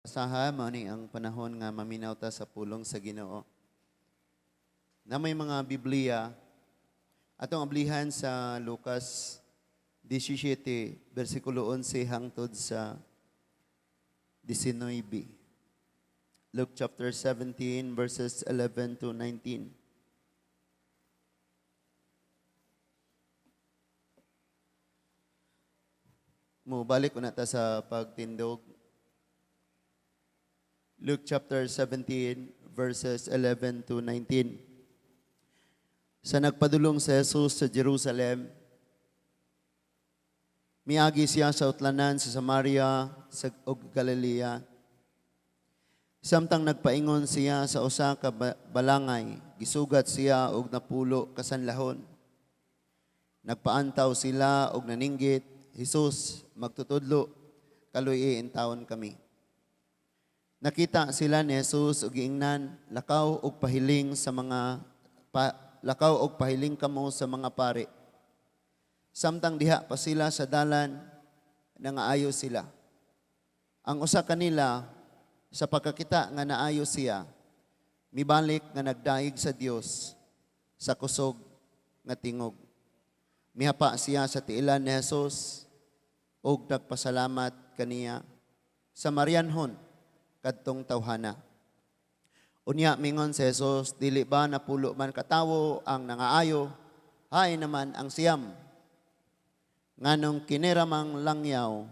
Saha, mao ni ang panahon nga maminaw ta sa pulong sa Ginoo. Na may mga Biblia, atong ablihan sa Lucas 17, versikulo 11 hangtod sa 19. Luke chapter 17, verses 11 to 19. Mubalik na ta sa pagtindog. Luke chapter 17, verses 11 to 19. Sa nagpadulong si Jesus sa Jerusalem, miagi siya sa utlanan sa Samaria sa ug Galilea. Samtang nagpaingon siya sa usa ka balangay, gisugat siya og napulo ka sanlahon. Nagpaantaw sila og naninggit, "Jesus, magtutudlo, kaluy intawon kami." Nakita sila ni Jesus ug giingnan, "Lakaw og pahiling kamo sa mga pari." Samtang diha pa sila sa dalan, nangaayo sila. Ang usa kanila, sa pagkakita nga naayo siya, mibalik nga nagdaig sa Dios sa kusog nga tingog. Mihapa siya sa tiilan ni Jesus ug nagpasalamat kaniya. Samarianhon kadtong tawhana. Unya mingon si Jesus, "Dili ba 10 man katawo ang nangaayo? Hay naman ang 9? Nganong kiniramang langyaw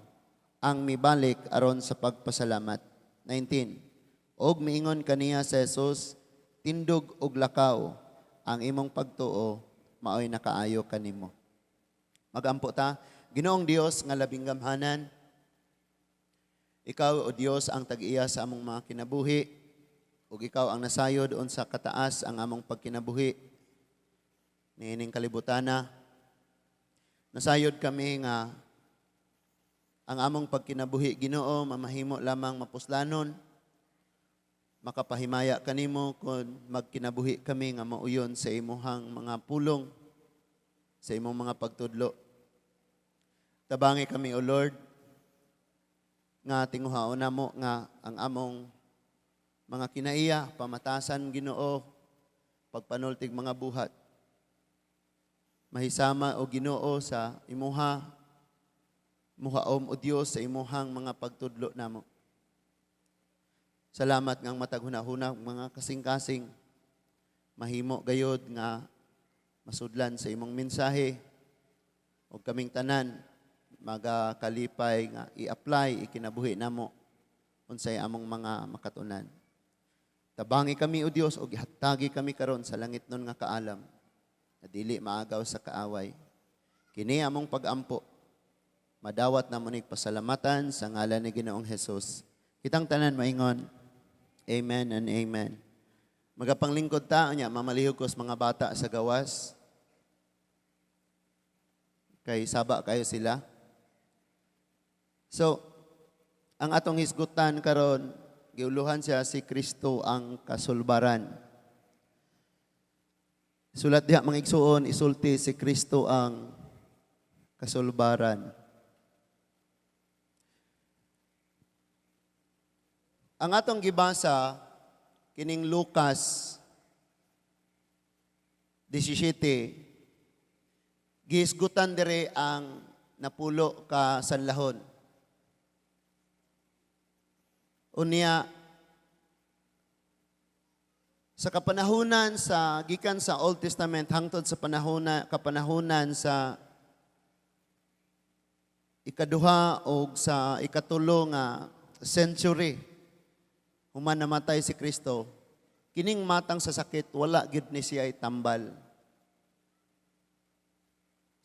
ang mibalik aron sa pagpasalamat?" 19. Og miingon kaniya si Jesus, "Tindog og lakaw, ang imong pagtuo maoy nakaayo kanimo." Magampo ta. Ginoong Dios nga labing gamhanan, ikaw, O Dios, ang tag-iya sa among mga kinabuhi, ug ikaw ang nasayod unsa kataas ang among pagkinabuhi niining kalibutana. Nasayod kami nga ang among pagkinabuhi, Ginoo, mamahimo lamang mapuslanon, makapahimaya kanimo kung magkinabuhi kami nga mauyon sa imuhang mga pulong, sa imong mga pagtudlo. Tabangi kami, O Lord, nga tinguhaon namo nga ang among mga kinaiya, pamatasan, Ginoo, pagpanultig mga buhat. Mahisama, o Ginoo, sa imuha, muhaom, o Dios, sa imuhang mga pagtudlo namo. Salamat nga ang matag hunahuna, mga kasing-kasing, mahimo gayod nga masudlan sa imong mensahe o kaming tanan magakalipay nga i-apply ikinabuhi namo unsay among mga makatunan. Tabangi kami, O Dios, og gihatagi kami karon sa langit nun nga kaalam na dili maagaw sa kaaway. Kini among pagampo. Madawat namo ning pasalamatan sa ngalan ni Ginoong Hesus. Kitang tanan maingon, "Amen and amen." Magapanglingkod ta nya, mamalihog ko sa mga bata sa gawas. Kay saba kayo sila. So, ang atong hisgutan karon, giuluhan siya si Kristo ang kasulbaran. Sulat diha, mga igsuon, isulti si Kristo ang kasulbaran. Ang atong gibasa kining Lucas 17, gihisgutan dire ang 10 ka sanlahon. Unya, sa kapanahunan sa gikan sa Old Testament hangtod sa kapanahunan sa ikaduha o sa ikatulo nga century human namatay si Kristo, kining matang sa sakit wala gyud ni siya tambal.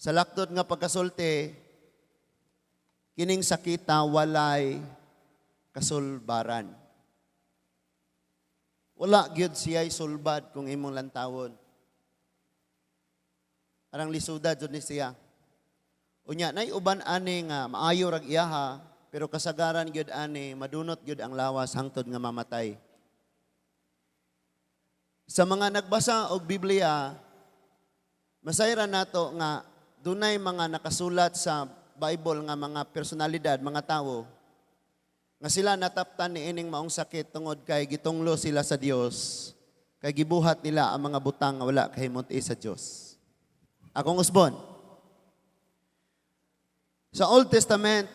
Sa laktod nga pagkasulti, kining sakita walay kasulbaran. Wala gyud siya sulbad kung imong lantawon. Arang lisuda jud ni siya. Unya nay uban ani nga maayo rag iyaha, pero kasagaran gyud ani madunot gyud ang lawas hangtod nga mamatay. Sa mga nagbasa og Biblia, masayran nato nga dunay mga nakasulat sa Bible nga mga personalidad, mga tawo. Nga sila nataptan ni ining maong sakit tungod kay gitunglo sila sa Dios, kay gibuhat nila ang mga butang nga wala kahimut-i sa Dios. Akong usbon. Sa Old Testament,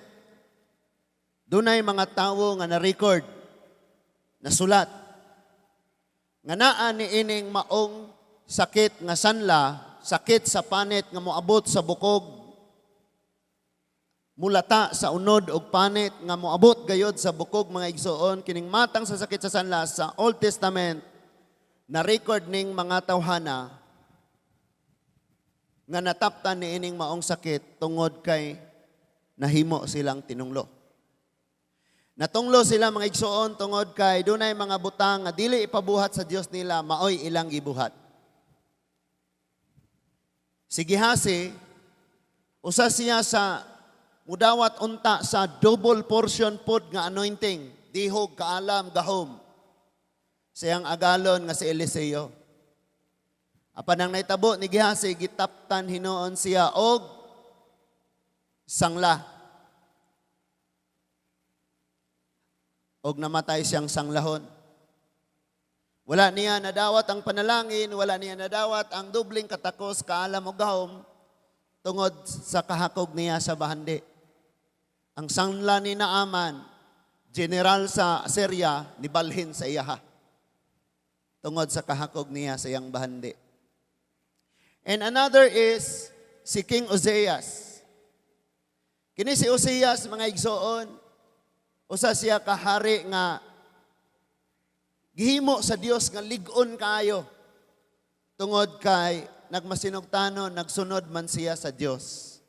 dunay mga tawo nga na-record, nasulat, nga naa ni ining maong sakit nga sanla, sakit sa panit nga moabot sa bukog, mulata sa unod og panit nga moabot gayod sa bukog, mga igsoon. Kining matang sa sakit sa sanla sa Old Testament, na record ning mga tawhana nga nataptan ni ining maong sakit tungod kay nahimo silang tinunglo. Natunglo sila, mga igsoon, tungod kay dunay mga butang nga dili ipabuhat sa Dios nila, maoy ilang gibuhat. Si Gehazi, usa siya sa mudawat unta sa double portion pod nga anointing, dihog, kaalam, gahom. Siyang agalon nga si Eliseo. Apan ang nahitabo ni Gehazi, gitaptan hinuon siya og sangla. Og namatay siyang sanglahon. Wala niya nadawat ang panalangin, wala niya nadawat ang dubling katakos, kaalam o gahom tungod sa kahakog niya sa bahandi. Ang sangla ni Naaman, general sa Syria, nibalhin sa iyaha tungod sa kahakog niya sa iyang bahandi. And another is si King Ozias. Kini si Ozias, mga igsoon, usa siya kahari nga gihimo sa Dios nga lig-on kaayo tungod kay nagmasinugtanon, nagsunod man siya sa Dios.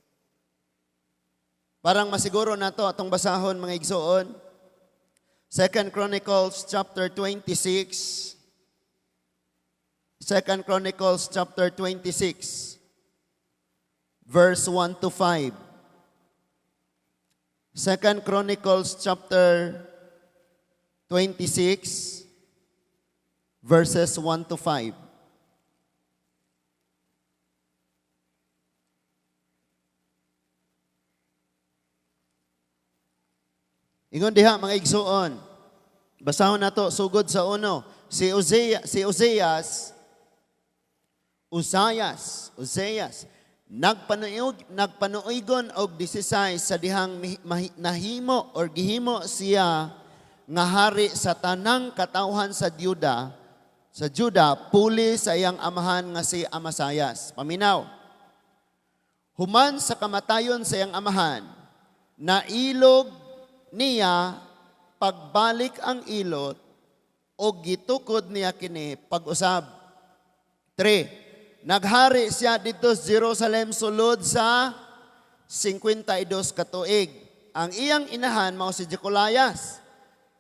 Parang masiguro nato atong basahon, mga igsoon. 2 Chronicles chapter 26. 2 Chronicles chapter 26 verse 1 to 5. 2 Chronicles chapter 26 verses 1 to 5. Ingon diha, mga igsuon. Basahon nato sugod sa uno. Si Ozias, Uzayas, Ozeas, nagpanuigon og 16 sa dihang nahimo or gihimo siya nga hari sa tanang katawhan sa Juda puli sa iyang amahan nga si Amasayas. Paminaw. Human sa kamatayon sa iyang amahan, nailog niya pagbalik ang ilot o gitukod niya kini pag-usab. 3. Naghari siya didto sa Jerusalem sulod sa 52 ka tuig. Ang iyang inahan mao si Jecolayas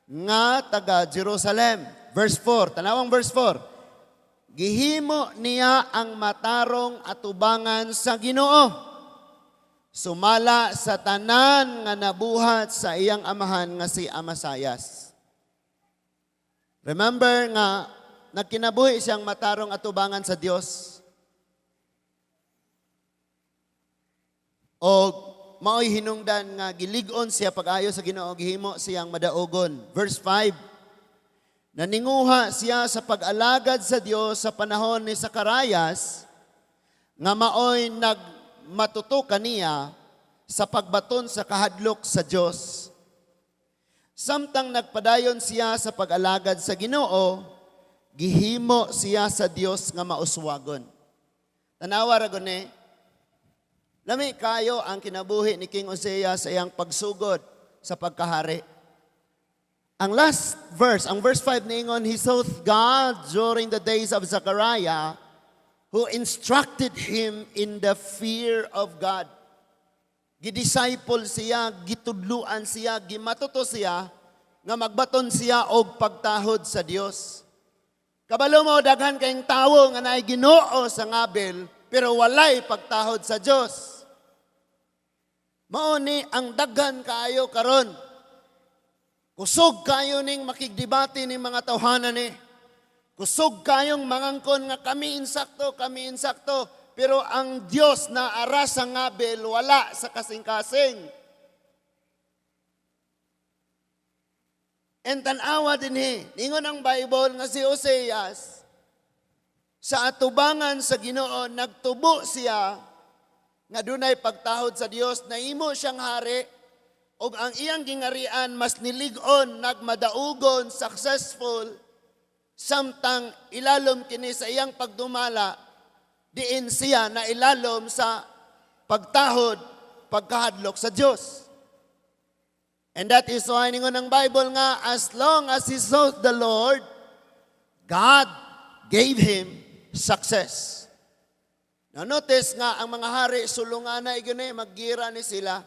nga taga Jerusalem. Verse 4, tanawang verse 4. Gihimo niya ang matarong atubangan sa Ginoo, sumala sa tanan nga nabuhat sa iyang amahan nga si Amasayas. Remember nga nagkinabuhi siyang matarong atubangan sa Dios. O maoy hinungdan nga gilig-on siya pag-ayo sa Ginoo, gihimo siyang madaogon. Verse 5. Naninguha siya sa pag-alagad sa Dios sa panahon ni Zacarías nga maoy nagmatuto kaniya sa pagbaton sa kahadlok sa Dios. Samtang nagpadayon siya sa pag-alagad sa Ginoo, gihimo siya sa Dios nga mauswagon. Tanawa ra gud ni. Lami kayo ang kinabuhi ni King Uzziah sa iyang pagsugod sa pagkahari. Ang last verse, ang verse 5 niingon, he sought God during the days of Zechariah, who instructed him in the fear of God. Gidisciple siya, gitudluan siya, gimatuto siya, nga magbaton siya og pagtahod sa Dios. Kabalo mo, daghan kayong tawo nga naay Ginoo sa ngabil, pero walay pagtahod sa Dios. Mao ni ang daghan kaayo karon. Kusog kayo ning makigdebate ning mga tawhana ni. Kusog kayong mangangkon nga kami insakto, kami insakto. Pero ang Dios na aras sa ngabil, wala sa kasing-kasing. And tanawa dinhi, ningon ang Bible nga si Oseas, sa atubangan sa Ginoo nagtubo siya nga dunay pagtahod sa Dios. Nahimo siyang hari ug ang iyang gingarian mas nilig-on, nagmadaugon, successful, samtang ilalom kini sa iyang pagdumala, diin siya na ilalom sa pagtahod, pagkahadlok sa Dios. And that is why ningon ang Bible nga as long as he sought the Lord, God gave him success. Now notice nga ang mga hari sulungana iguni maggira ni sila.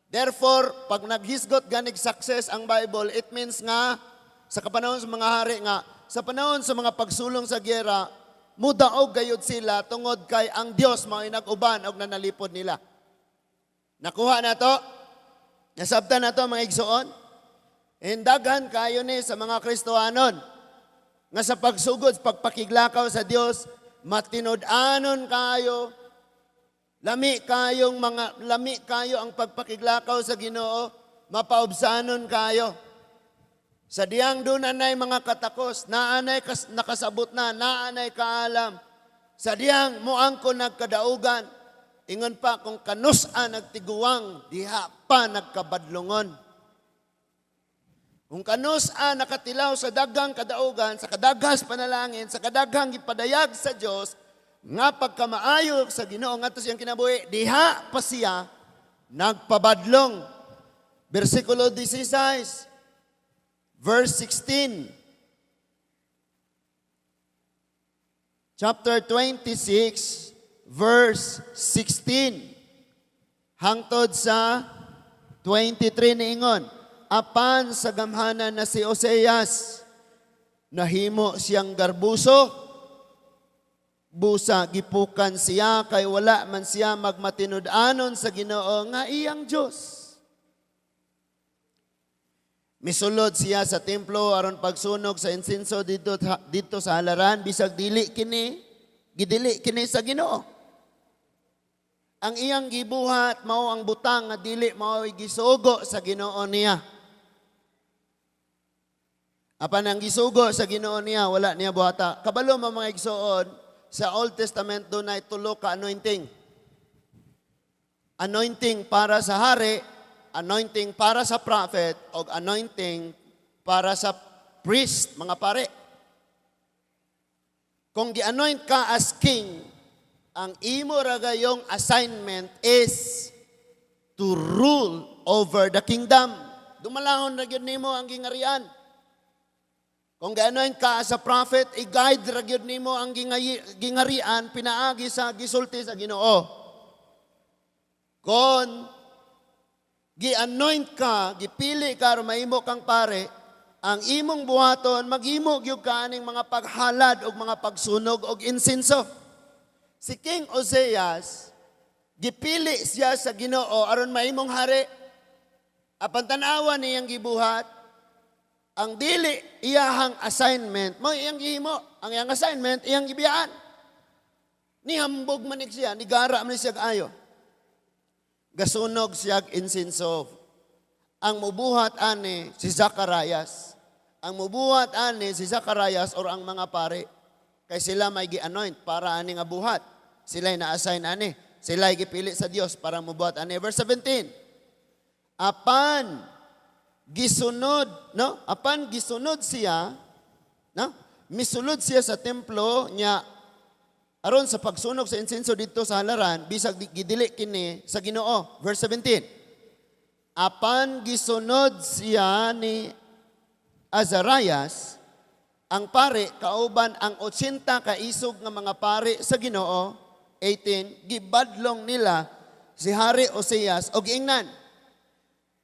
Therefore, pag naghisgot ganig success ang Bible, it means nga sa kapanahon sa mga hari nga sa panahon sa mga pagsulong sa giyera, mudaog gayud sila tungod kay ang Dios mao nag-uban og nanalipod nila. Nakuha na to? Nasabtan na to, mga igsoon? Indaghan kayo ni sa mga Kristohanon nga sa pagsugod, pagpakiglakaw sa Dios, matinud-anon kayo, lami kayo ang pagpakiglakaw sa Ginoo, mapaubsanon kayo. Sa diyang doon anay mga katakos, naanay nakasabot na, naanay kaalam. Sa diyang muangko nagkadaugan, ingon pa kung kanusa nagtiguang, diha pa nagkabadlongon. Kung kanusa nakatilaw sa daghang kadaugan, sa kadaghas panalangin, sa kadaghang gipadayag sa Dios, nga pagkamaayo sa Ginoo ngadto siyang kinabuhi, diha pa siya nagpabadlong. Versikulo 16, verse 16. Chapter 26, verse 16. Hangtod sa 23 niingon, apan sa gamhanan na si Oseas, nahimo siyang garbuso, busa gipukan siya kay wala man siya magmatinud-anon sa Ginoo nga iyang Dios. Misulod siya sa templo aron pagsunog sa insenso didto didto sa halaran bisag dili kini gidili kini sa Ginoo. Ang iyang gibuhat mao ang butang nga dili mao gisugo sa Ginoo niya. Apan ang gisugo sa Ginoo niya, wala niya buhata. Kabalo mo, mga igsoon, sa Old Testament dunay tulo ka anointing. Anointing para sa hari, anointing para sa prophet, o anointing para sa priest, mga pare. Kung gi-anoint ka as king, ang imo ra gayong assignment is to rule over the kingdom. Dumalahon ra gyud nimo ang gingarian. Kung gi-anoint ka as a prophet, i-guide ra gyud nimo ang gingarian pinaagi sa gisulti sa Ginoo. Kung gi-anoint ka, gipili ka aron mahimo kang pare, ang imong buhaton maghimo gyud ka aning mga paghalad og mga pagsunog og insenso. Si King Oseas, gipili siya sa Ginoo aron mahimong hari. Apan tan-awa niyang gibuhat, ang dili iyahang assignment, mao iyang gihimo. Ang iyang assignment, iyang gibiyaan. Nihambog man siya, nigara man siya ayo. Gasunog siya insenso. Ang mubuhat ani si Zacarias. Ang mubuhat ani si Zacarias or ang mga pare. Kay sila may gi-anoint para ani nga buhat. Sila na-assign ani. Sila gipili sa Dios para mubuhat ani. Verse 17. Apan gisunod, no? Apan gisunod siya, no? Misulod siya sa templo niya aron sa pagsunog sa insenso didto sa halaran bisag gidili kini sa Ginoo. Verse 17. Apan gisunod siya ni Azarias ang pare kauban ang 80 ka isog nga mga pare sa Ginoo. 18, gibadlong nila si Hari Oseas og giingnan,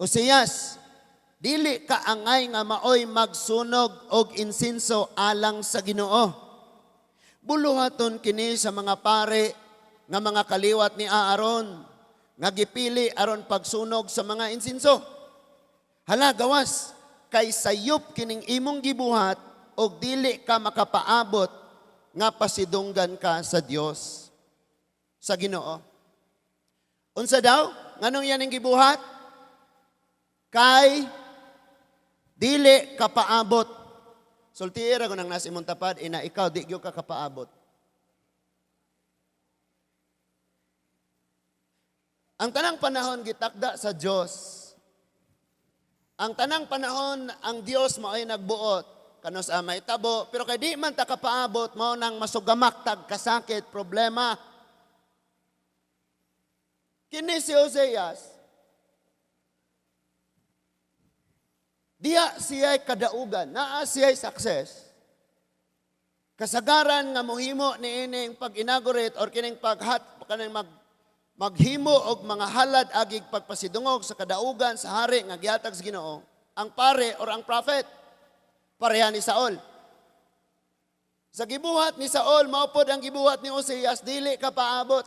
"Oseas, dili ka angay nga maoy magsunog og insenso alang sa Ginoo. Buluhaton kini sa mga pare nga mga kaliwat ni Aaron nga gipili aron pagsunog sa mga insenso. Hala, gawas kay sayop kining imong gibuhat og dili ka makapaabot nga pasidunggan ka sa Dios, sa Ginoo." Unsa daw? Nganong yan ang gibuhat? Kay Dili ka paabot. Sultiira ko nang nasa imong tapad, ina ikaw, di gyud ka kapaabot. Ang tanang panahon gitakda sa Dios. Ang tanang panahon ang Dios mao'y nagbuot kanus may tabo, pero kay di man ta kapaabot, mao nang masugamak tag kasakit, problema. Kini si Oseas, diha siya'y kadaugan, naa siya'y success. Kasagaran nga mohimo niining pag-inaugurate or kining paghat kaning maghimo og mga halad agig pagpasidungog sa kadaugan sa hari nga gihatag sa Ginoo, ang pare or ang prophet. Pareha ni Saul. Sa gibuhat ni Saul, mao pod ang gibuhat ni Oseas, dili ka paabot.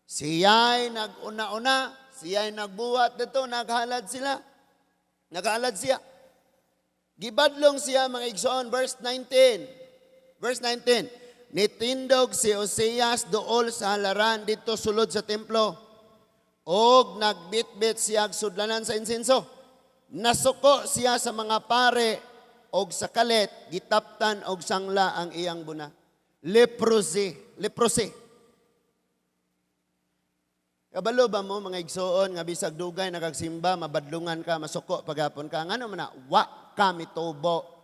Siya'y nag-una-una, siya'y nagbuhat dito, naghalad sila. Naghalad siya. Gibadlong siya, mga igsoon, verse 19. Verse 19. Nitindog si Oseas dool sa halaran dito sulod sa templo. Og nagbitbit siya sudlanan sa insenso. Nasuko siya sa mga pare og sa kalit gitaptan og sangla ang iyang buna. Leprosy, leprosy. Kabalo ba mo, mga igsoon, nga bisag dugay nagagsimba, mabadlungan ka, masuko pagapon ka? Ngano man na wa ka mitubo?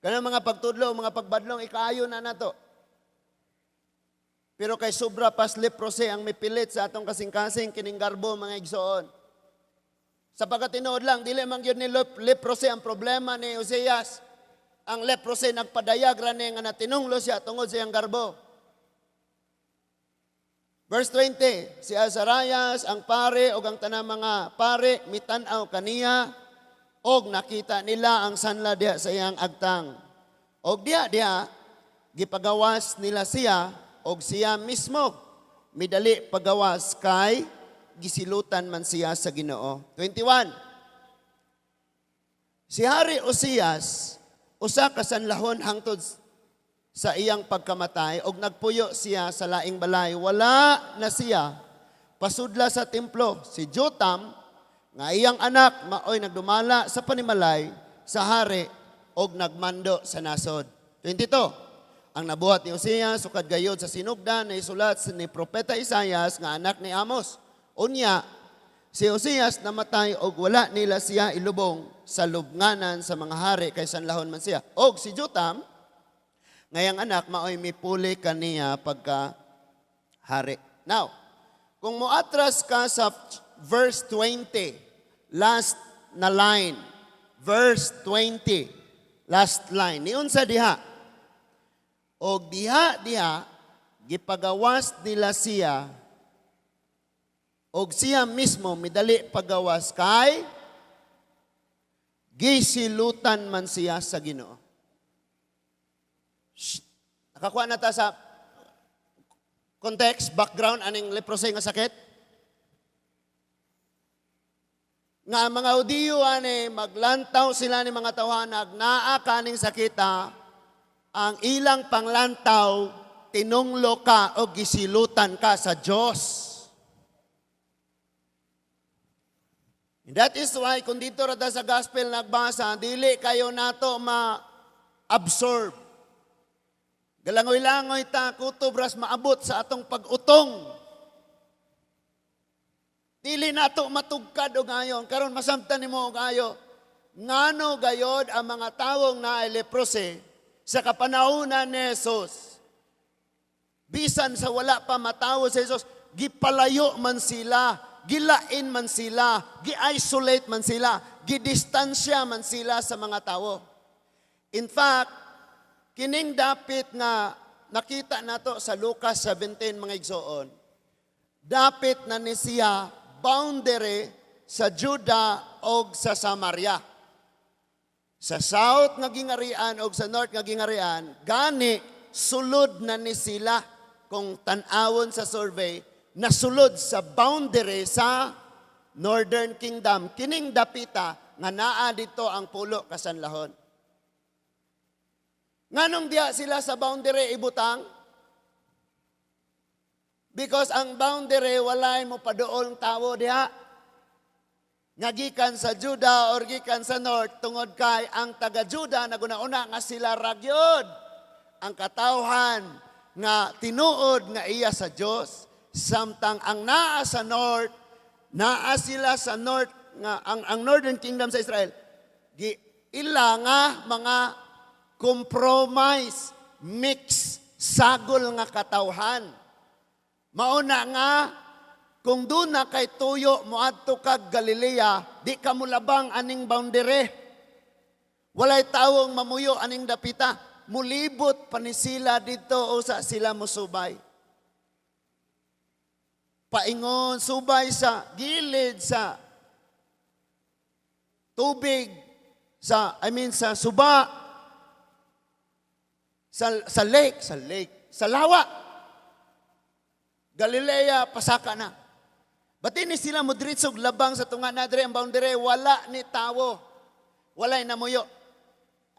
Kanang mga pagtudlo, mga pagbadlong, ikaayo na nato. Pero kay sobra pas leprosy ang mipilit sa atong kasing-kasing kining garbo, mga igsoon. Sa pagkatinuod lang, dili man gyud ni leprosy ang problema ni Oseas. Ang leprosy nagpadayag ra ni nga natinunglo siya tungod sa iyang garbo. Verse 20, si Azarias ang pare og ang tanang mga pare mitan-aw kaniya og nakita nila ang sanla diha sa iyang agtang. Og diha diha gipagawas nila siya og siya mismo midali pagawas kay gisilutan man siya sa Ginoo. 21. Si Hari Osias usa ka sanlahon hangtod sa iyang pagkamatay og nagpuyo siya sa laing balay. Wala na siya pasudla sa templo. Si Jotam nga iyang anak maoy nagdumala sa panimalay sa hari og nagmando sa nasod. 22. Ang nabuhat ni Osias sukad gayod sa sinugdan na isulat ni Propeta Isayas nga anak ni Amos. Unya, si Osias namatay og wala nila siya ilubong sa lubnganan sa mga hari kay sanlahon man siya. Og si Jotam, ngayang anak, maoy mipuli kaniya pagka hari. Now, kung moatras ka sa verse 20, last na line, verse 20, last line, niunsa diha? Og diha diha, gipagawas nila siya, og siya mismo midali pagawas kay gisilutan man siya sa Ginoo. Shh. Nakakuha na ta sa context, background, aning leprosy nga sakit? Nga ang mga Hudiyo ani maglantaw sila ni mga tawhanag naa kaning sakita, ang ilang panglantaw tinunglo ka o gisilutan ka sa Dios. And that is why kung dito ra ta sa gospel nagbasa, dili kayo nato ma-absorb. Galangoy-langoy ta, kutob ras maabot sa atong pag-utong. Dili nato matugkad og ayon. Karon masamtan nimo og ayo. Ngano gayod ang mga tawong naay leprosy sa kapanahonan ni Jesus? Bisan sa wala pa matawo sa Jesus, gipalayo man sila, gilain man sila, gi-isolate man sila, gidistansya man sila sa mga tao. In fact, kining dapit nga nakita nato sa Lucas 17, mga igsoon, dapit na ni siya boundary sa Juda og sa Samaria. Sa south nga gingarian og sa north nga gingarian, gani sulod na ni sila kung tan-awon sa survey, nasulod sa boundary sa Northern Kingdom. Kining dapita nga naa dito ang pulo ka sanlahon. Nganong diha sila sa boundary ibutang? Because ang boundary walay mo paduol tawo diha. Nga gikan sa Juda or gikan sa North, tungod kay ang taga Juda naguna-una nga sila ra gyud ang katawhan nga tinuod nga iya sa Dios, samtang ang naa sa North, naa sila sa North nga ang Northern Kingdom sa Israel, gi ila nga mga compromise, mix, sagol nga katawhan. Mauna nga kung duna kay tuyo moadto kag Galilea, di ka mulabang aning boundary. Walay tawong mamuyo aning dapita. Mulibot pa ni sila dito o sa sila musubay. Paingon, subay sa gilid sa tubig, sa, I mean, sa suba, sa lake, sa lawa. Galilea, pasaka na. Bati ni sila modiretsog labang sa tunga na diri ang boundary, wala ni tawo. Walay namuyo.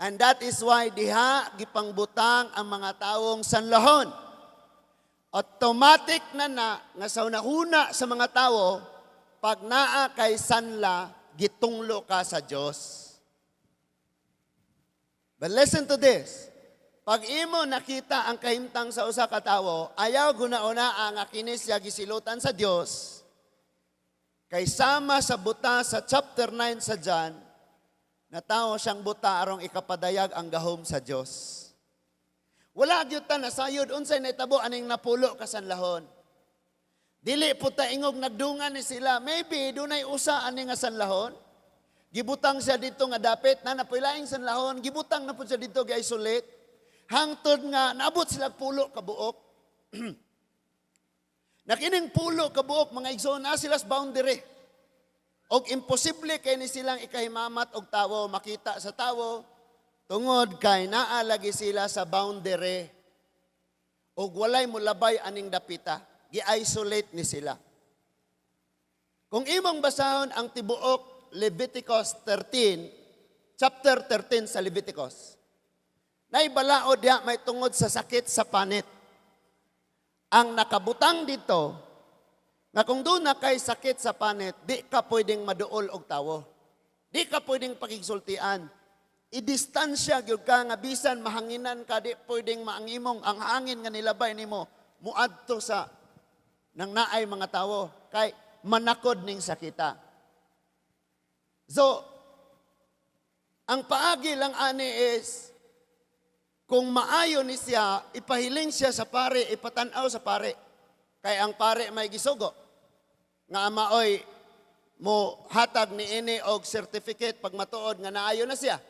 And that is why diha gipangbutang ang mga tawong sanlahon. Automatic na na nga sa una-una sa mga tao, pag naa kay sanla, gitunglo ka sa Dios. But listen to this. Pag imo nakita ang kahimtang sa usa ka tawo, ayaw guna-una ang kini siya gisilutan sa Dios. Kay sama sa buta sa chapter 9 sa John, natawo siyang buta arong ikapadayag ang gahom sa Dios. Wala gyud ta nasayod unsay nahitabo aning napulo ka sanlahon. Dili po ta ingog nagdungan ni sila. Maybe dunay usa ani nga sanlahon. Gibutang siya dito nga dapit na napoy laing sanlahon, gibutang na pud siya dito gi-isolate. Hangtod nga naabot sila pulo ka buok. Nakining pulo ka buok, mga igsoon, na sila sa boundary. Og imposible kay ni silang ikahimamat og tawo, makita sa tawo, tungod kay naa lagi sila sa boundary. Og walay mulabay aning dapita, gi-isolate ni sila. Kung imong basahon ang tibuok Leviticus 13, chapter 13 sa Leviticus, naibalaod diha may tungod sa sakit sa panit. Ang nakabutang dito, nga kung duna kay sakit sa panit, di ka pwedeng maduol og tawo. Di ka pwedeng pakigsultian. I-distansya gyud ka nga bisan mahanginan ka, di pwedeng maangimong ang hangin nga nilabay nimo muadto sa nang naay mga tawo kay manakod ning sakita. So, ang paagi lang ani is kung maayo ni siya, ipahiling siya sa pare, ipatanaw sa pare. Kay ang pare may gisugo nga maoy mo hatag ni ini og certificate pag matuod nga naayo na siya.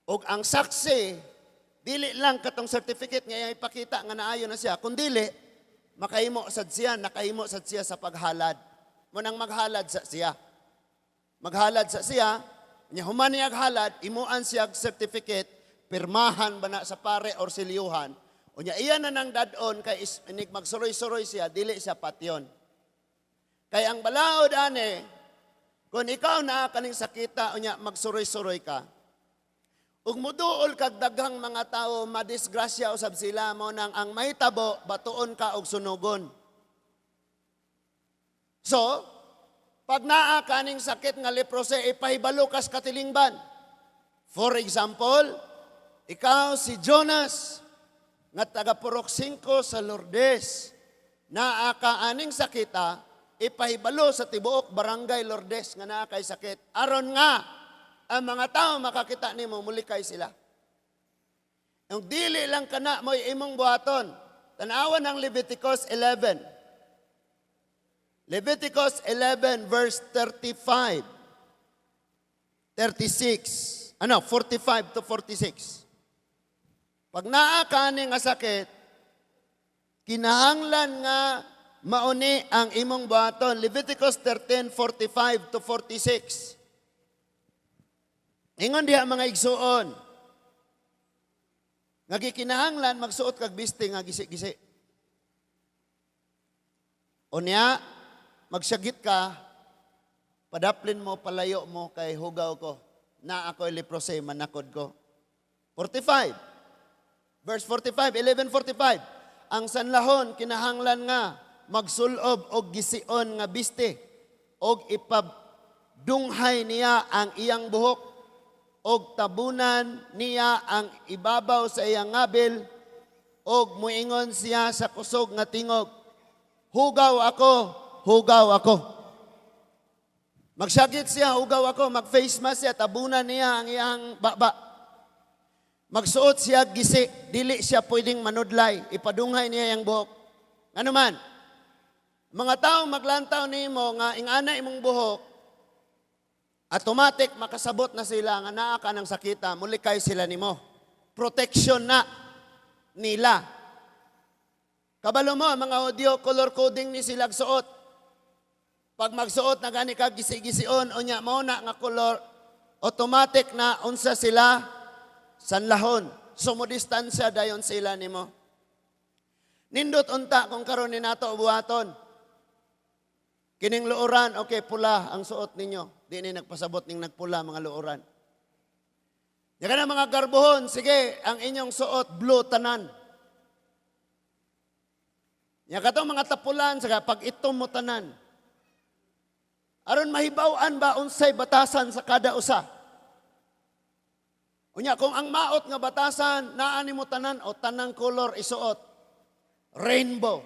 Og ang saksi, dili lang katong certificate nga iyang ipakita nga naayo na siya, kundili makahimo sad siya, nakahimo sad siya sa paghalad. Mo nang maghalad sa siya. Maghalad sa siya, nya human niya halad, imuan siya og certificate, pirmahan ba na sa pare or silyuhan. Unya iya na nang dad-on kay inig magsuroy-suroy siya, dili siya patyon. Kay ang balaod ane, kung ikaw na kaning sakita, unya magsuroy-suroy ka, ug muduol kag daghang mga tao, madisgrasya usab sila. Mo nang ang mahitabo, batuon ka og sunugon. So, pag naa kaning sakit nga leprosy, ipahibalo kas katilingban. For example, ikaw si Jonas, nga taga Purok 5 sa Lourdes, naa ka aning sakita, ipahibalo sa tibuok Barangay Lourdes nga naa kay sakit. Aron nga ang mga tao makakita nimo, mulikay sila. Ang dili lang kana mo'y imong buhaton. Tanawan ang Leviticus 11. Leviticus 11 verse 35. 36. Ano, 45 to 46. Pag naa ka ani nga sakit, kinahanglan nga mauni ang imong buhaton. Leviticus 13, 45 to 46. Ingon diha, mga igsuon, nga gikinahanglan magsuot kag biste nga gisi-gisi. Unya, magsagit ka, padaplin mo, palayo mo, kay hugaw ko. Na ako'y leprosy, manakod ko. 45. Verse 45, 11:45. Ang sanlahon, kinahanglan nga magsulob og gision nga biste og Dunghay niya ang iyang buhok og tabunan niya ang ibabaw sa iyang ngabil og muingon siya sa kusog nga tingog, "Hugaw ako, hugaw ako." Magsagit siya, "Hugaw ako," mag-face mask siya, tabunan niya ang iyang baba. Magsuot siya gisi, dili siya pwedeng manudlay, ipadunghay niya yang buhok. Ano man, mga tao maglantaw nimo nga ingana imong buhok, automatic makasabot na sila nga naa ka ng sakita, mulikay sila nimo. Protection na nila. Kabalo mo, ang mga Hudyo, color coding ni sila suot. Pag magsuot na gani ka gisi-gision, unya mao na nga color, automatic na unsa sila sanlahon. So mo distansya dayon sila nimo. Nindot unta kung karon ni nato buhaton. Kining luoran, okay, pula ang suot ninyo. Di ni nagpasabot ning nagpula mga luoran. Ya na mga garbohon, sige, ang inyong suot blue tanan. Ya katong mga tapulan, sige, pag itom mo tanan. Aron mahibaw-an ba unsay batasan sa kada usa. Unya kung ang maot nga batasan naa nimo tanan o tanang kolor isuot. Rainbow.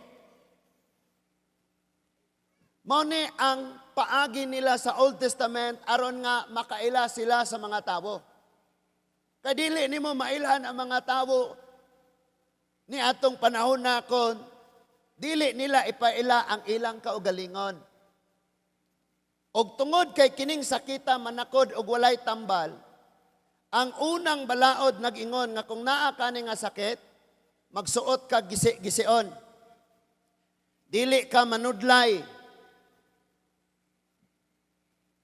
Mao ni ang paagi nila sa Old Testament aron nga makaila sila sa mga tawo. Kay dili nimo mailhan ang mga tawo ni atong panahon na kon dili nila ipaila ang ilang kaugalingon. Og tungod kay kining sakita manakod og walay tambal, ang unang balaod nag-ingon nga kung naa kani nga sakit, magsuot ka gisi-gision. Dili ka manudlay.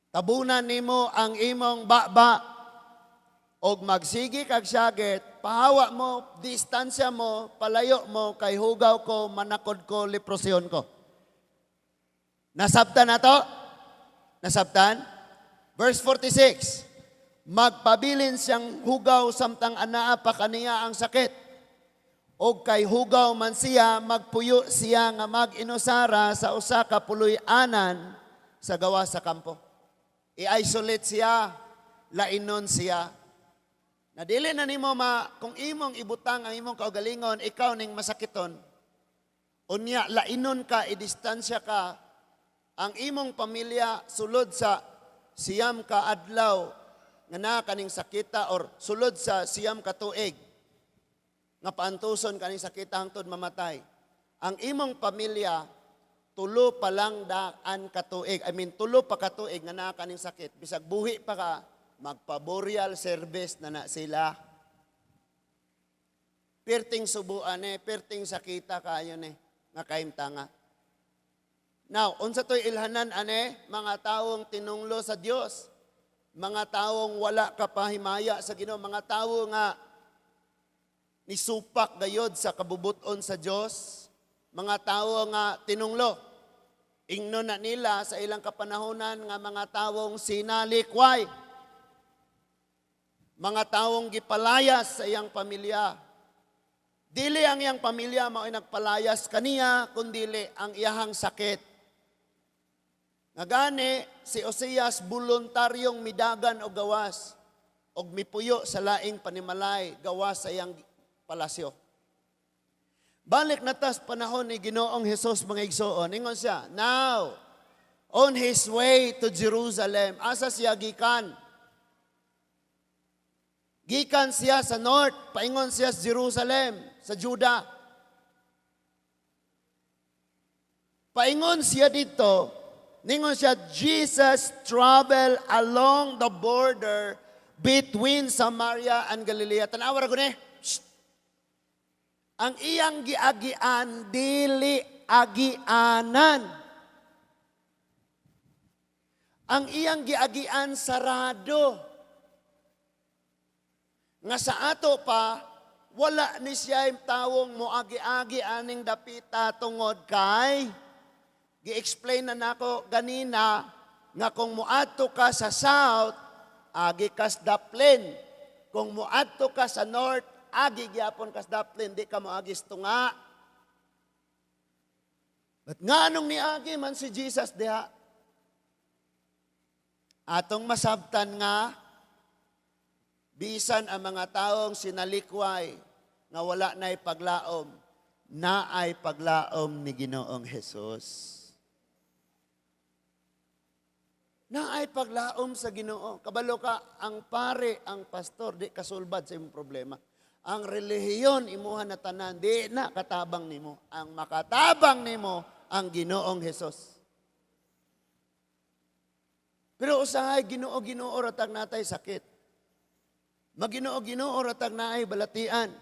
Tabunan nimo ang imong baba og magsigi kag syagit, pahawa mo, distansya mo, palayo mo, kay hugaw ko, manakod ko, leprosyon ko. Nasabtan na to? Nasabtan? Verse 46. Magpabilin siyang hugaw samtang anaa pa kaniya ang sakit. Og kay hugaw man siya, magpuyo siya nga mag-inusara sa usa ka puloy-anan sa gawas sa kampo. I-isolate siya, lainon siya. Na dili na nimo ma kung imong ibutang ang imong kaugalingon, ikaw ning masakiton. Unya lainon ka, idistansya ka, ang imong pamilya sulod sa 9 ka adlaw nga naa kaning sakita or sulod sa 9 ka tuig nga paantuson kaning sakita hangtod mamatay. Ang imong pamilya 3 pa lang daan ka tuig. I mean, 3 pa ka tuig nga naa kaning sakit. Bisag buhi pa ka, magpa-burial service na na sila. Perting subuan eh, perting sakita kayo ni, nga kahimtanga. Now, unsa to'y ilhanan ane, mga taong tinunglo sa Dios, mga taong wala kapahimaya sa Ginoo, mga tawo nga nisupak gayod sa kabubuton sa Dios, mga tawo nga tinunglo. Ingnon na nila sa ilang kapanahonan nga mga tawong sinalikway. Mga tawong gipalayas sa iyang pamilya. Dili ang iyang pamilya mao'y nagpalayas kaniya, kundili ang iyahang sakit. Nga gani, si Osias voluntaryong midagan og gawas og mipuyo sa laing panimalay gawas sa iyang palasyo. Balik na tas panahon ni Ginoong Hesus, mga igsoon. Ingon siya, now, on his way to Jerusalem, asa siya gikan? Gikan siya sa north, paingon siya sa Jerusalem, sa Juda. Paingon siya dito, ningon siya, Jesus travel along the border between Samaria and Galilea. Tanawa ra ko ni. Shh. Ang iyang giagian, dili agianan. Ang iyang giagian, sarado. Nga sa ato pa, wala ni siya yung tawong moagi-agi aning dapita tungod kay gi-explain na nako ganina nga kung moadto ka sa south, agi ka sa daplin. Kung moadto ka sa north, agi gyapon ka sa daplin, di ka moagi sa tunga. But nga anong niagi man si Jesus diha? Atong masabtan nga bisan ang mga taong sinalikway nga wala na'y paglaom, naay paglaom ni Ginoong Hesus. Naay paglaom sa Ginoo. Kabalo ka, ang pare, ang pastor, di kasulbad sa imong problema. Ang relihiyon, imuha na tanan, di na katabang nimo. Ang makatabang nimo, ang Ginoong Hesus. Pero usahay, Ginoo, Ginoo, ratag natay sakit. Maginoo, Ginoo, ratag naay balatian.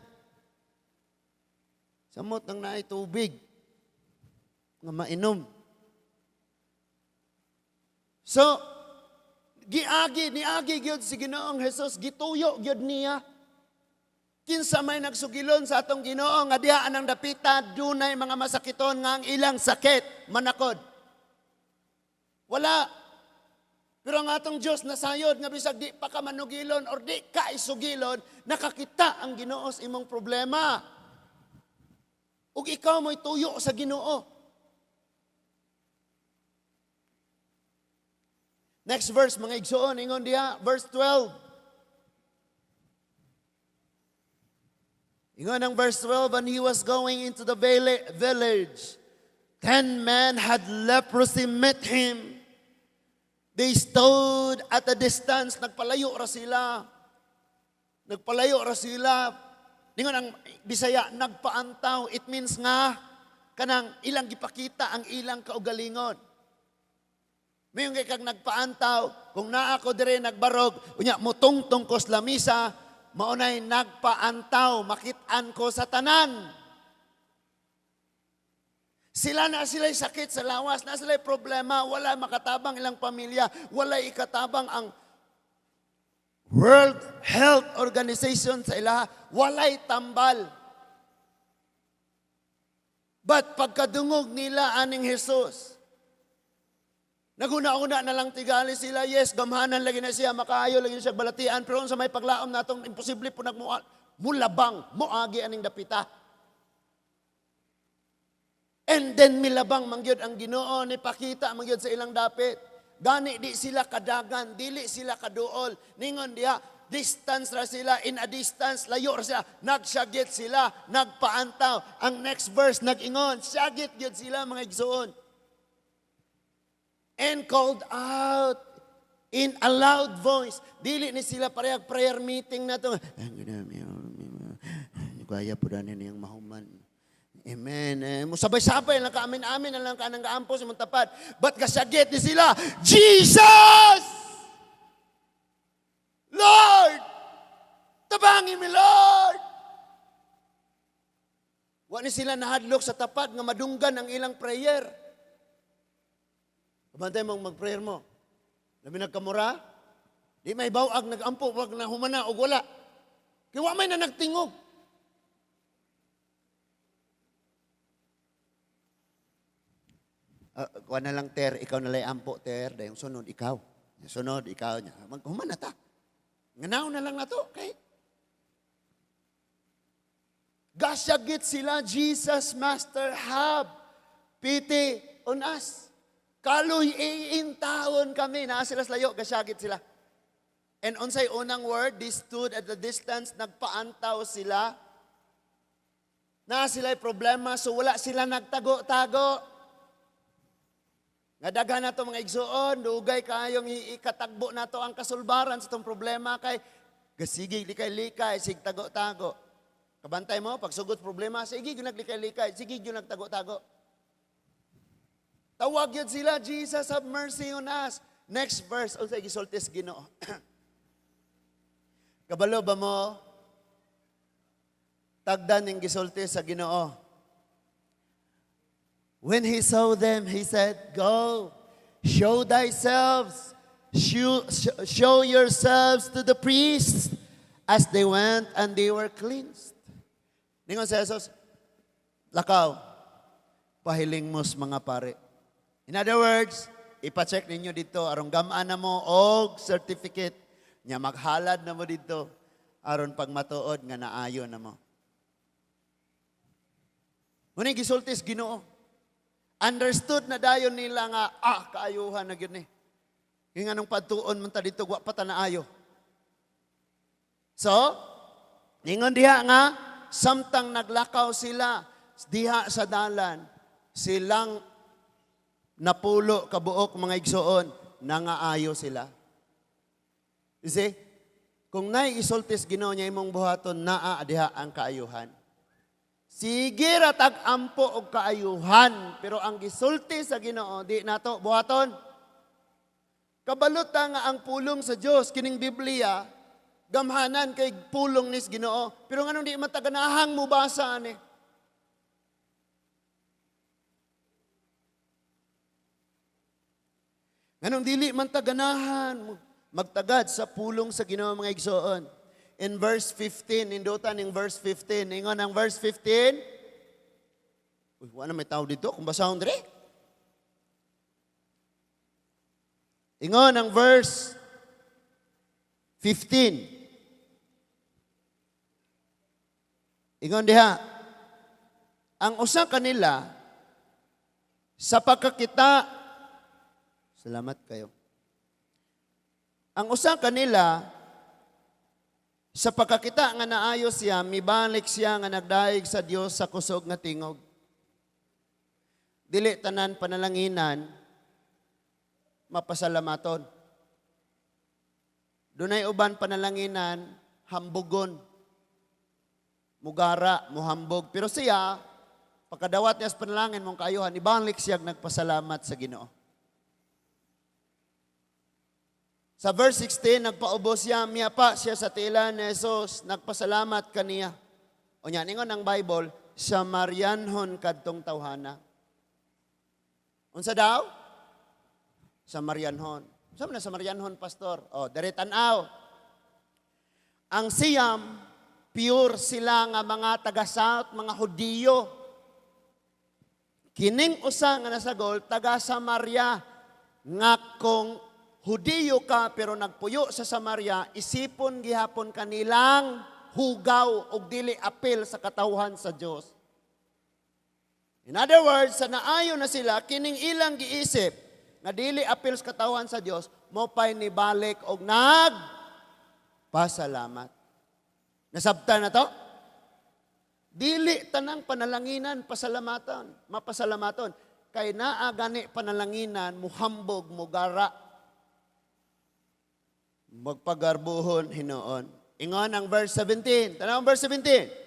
Samot nang naay tubig nga mainom. So, giagi, niagi gyud si Ginoong Hesus, gituyo gyud niya. Kinsa may nagsugilon sa atong Ginoo nga diha anang dapita dunay mga masakiton nga ang ilang sakit manakod? Wala. Pero ang atong Dios nasayod nga bisag di pa ka manugilon or di ka isugilon, nakakita ang Ginoo sa imong problema. Ug ikaw mo'y tuyo sa Ginoo. Next verse, mga igsoon, ingon diha, verse 12. Ingon ang verse 12, "And he was going into the village. 10 men had leprosy met him. They stood at a distance." Nagpalayo ra sila. Nagpalayo ra sila. Ingon ang Bisaya, nagpaantaw. It means nga, kanang ilang gipakita ang ilang kaugalingon. Mayon kay kag nagpaantaw, kung naa ko dire nagbarog, unya mutungtong ko sa lamisa, maunay nagpaantaw, makit-an ko sa tanan. Sila na sila'y sakit sa lawas, na sila'y problema, wala makatabang ilang pamilya, wala ikatabang ang World Health Organization sa ilaha, walay tambal. But pagkadungog nila aning Jesus, naguna-una na lang tigali sila, yes, gamhanan lagi na siya, makaayo lagi na siya balatian, pero sa may paglaom natong imposible po nagmual, mulabang, muagi aning dapita. And then milabang mangyod ang Ginoo, ni pakita mangyod sa ilang dapit. Gani di sila kadagan, dili sila kaduol. Ningon diha, distance ra sila, in a distance, layo ra sila, nagsyagit sila, nagpaantaw. Ang next verse, nag-ingon, syagit gyud sila, mga igsoon. And called out in a loud voice. Dili ni sila parehag prayer meeting na to. Kaya po na niyang mahuman. Amen. Eh, musabay-sabay lang ka, amin-amin na lang ka ng kaampos, imong tapad. But kasagit ni sila, "Jesus! Lord! Tabangi mi, Lord!" Wa ni sila nahadlok sa tapad nga madunggan ang ilang prayer. Kabantay mong mag-prayer mo. Labi nagkamura, di may bawag nagampo, wag na humana og wala. Kaya wa may na nagtingog. Kuha na lang, ter, ikaw na lang ampo, ter. Dahil sunod, ikaw. Sunod, ikaw. Maghuman na ta. Nganaw na lang na to, okay? Gasyagit sila, "Jesus, Master, have pity on us." Kaluy iintawon kami. Naa sila sa layo, gasyagit sila. And unsay unang word, they stood at the distance, nagpaantaw sila. Naa sila'y problema, so wala sila nagtago-tago. Nga daghan nato, mga igsuon, dugay kayong ikatagbo nato ang kasulbaran sa itong problema kay gasige likay-likay, sig tago-tago. Kabantay mo, pagsugot problema, sige gyud naglikay-likay, sige gyud nagtago-tago. Tawag yun sila, "Jesus, have mercy on us." Next verse, unsay gisulti sa Ginoo? Kabalo ba mo? Tagdan ning gisulti sa Ginoo. When he saw them, he said, "Go, show thyselves, show yourselves to the priests." As they went and they were cleansed. Ningon si Jesus, "Lakaw, pahiling mo sa mga pare." In other words, ipacheck ninyo dito, aron gamaan na mo og certificate, nya maghalad na mo dito, aron pagmatuod nga naayo na mo. Muna gisulti sa Ginoo. Understood na dayon nila nga, kaayuhan na gyud ni. Yung anong patuon man ta dito, wa pa ta naayo. So, ningon diha nga, samtang naglakaw sila diha sa dalan, silang 10 kabuok, mga igsoon, nangaayo sila. You see? Kung naay isultis Ginoo niya imong buhaton, naa diha ang kaayuhan. Sige ra tag ampo og kaayuhan, pero ang gisulti sa Ginoo di nato buhaton. Kabalo ta nga ang pulong sa Dios, kining Biblia, gamhanan kay pulong nis Ginoo. Pero nganong di man ta ganahang mubasa ani? Nganong dili man ta ganahan magtagad sa pulong sa Ginoo, mga igsoon? In verse 15, nindutan ning verse 15. Ingon ang verse 15. Uy, wala may tao dito kung basahon dire. Ingon ang verse 15. Ingon diha, ang usa kanila sa pagkakita, salamat kayo. Ang usa kanila sa pagkakita nga naayo siya, mibalik siya nga nagdaig sa Dios sa kusog nga tingog. Dili tanan panalanginan mapasalamaton. Dunay uban panalanginan hambugon. Mugara, muhambog. Pero siya, pagkadawat niya sa panalangin mong kaayuhan, ibalik siya nagpasalamat sa Ginoo. Sa verse 16, nagpaubos siya, miyapa siya sa tiilan ni Jesus, nagpasalamat kaniya. O niya, ningon ang Bible, Samarianhon kadtong tawhana. Unsa daw? Samarianhon. Unsa man na Samarianhon, pastor? O, diri tan-aw. Ang siyam, pure sila nga mga taga-South, mga Hudiyo. Kining usa nga nasagol, taga Samaria, nga kung Hudiyo ka pero nagpuyo sa Samaria, isipon gihapon kanilang hugaw og dili apil sa katawhan sa Dios. In other words, sa naayo na sila, kining ilang giisip nga dili apil sa katawhan sa Dios, mo pay nibalik og nagpasalamat. Nasabtan na to? Dili tanang panalanginan pasalamatan, mapasalamaton. Kay naa gani panalanginan muhambog, mugara, magpagarbuhon hinuon. Ingon ang verse 17. Tanaw ang verse 17.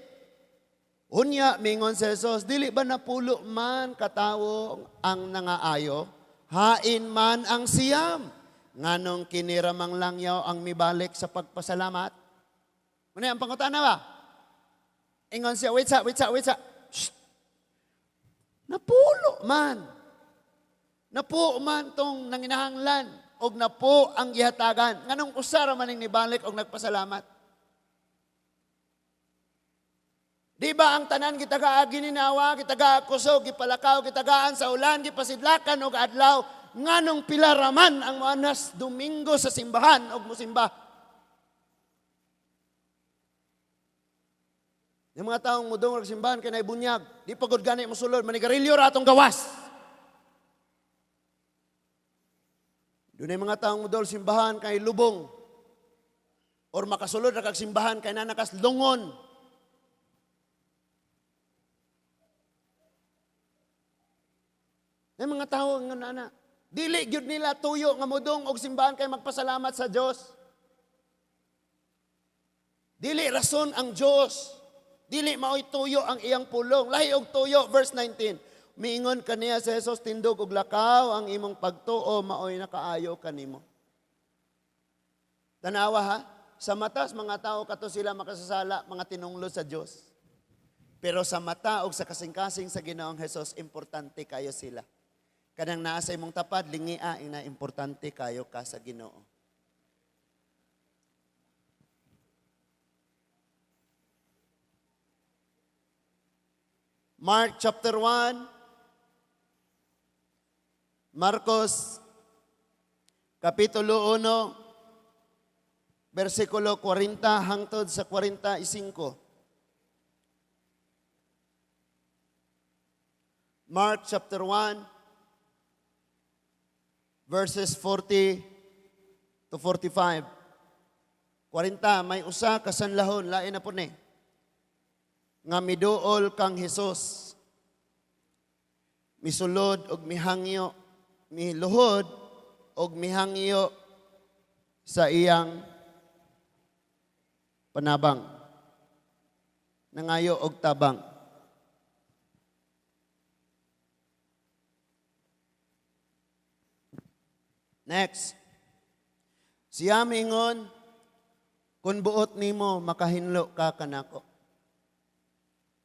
Unya, mingon si Jesus, dili ba 10 man katawo ang nangaayo? Hain man ang 9. Nganong kiniramang langyaw ang mibalik sa pagpasalamat? Muna ang pangutana ba? Ingon siya, wait sa, wait sa, wait sa. Shh. 10 man. Napuo man tong nanginahanglan og napo ang gihatagan. Nganong usa ra man ning nibalik og nagpasalamat? Di ba ang tanan gitagaa gininawa, gitagaa kusog, gipalakaw, gitagaan sa ulan, gipasidlakan og adlaw, nganong pila ra man ang moanas Domingo sa simbahan og mosimba? Yung mga taong mudong og simbahan kay naay bunyag, di pa gud gani mosulod, manigarilyo ra atong gawas. Dunay mga taong mudol simbahan kay lubong or makasulod ra kag simbahan kay nanakas lungon. May mga tawo nga nana, dili gyud nila tuyo nga mudong og simbahan kay magpasalamat sa Dios. Dili rason ang Dios. Dili maoy tuyo ang iyang pulong. Lahi og tuyo, verse 19. Miingon kaniya si Jesus, tindog og lakaw ang imong pagtuo, maoy nakaayo kanimo. Tanawa ha, sa matas mga tao kato sila makasasala, mga tinunglo sa Dios. Pero sa mata og sa kasing-kasing sa Ginoong Hesus, importante kayo sila. Kanang naa sa imong tapad, lingia ina importante kayo ka sa Ginoo. Mark chapter 1, Marcos Kapitulo 1, versikulo 40 hangtod sa 45. Mark chapter 1, verses 40 to 45. 40, may usa ka sanlahon, lain na po ni, nga miduol kang Hesus. Misulod og mihangyo, miluhod og mihangyo sa iyang panabang. Nangayo og tabang. Next. Siya miingon, "Kung buot nimo, makahinlo ka kanako."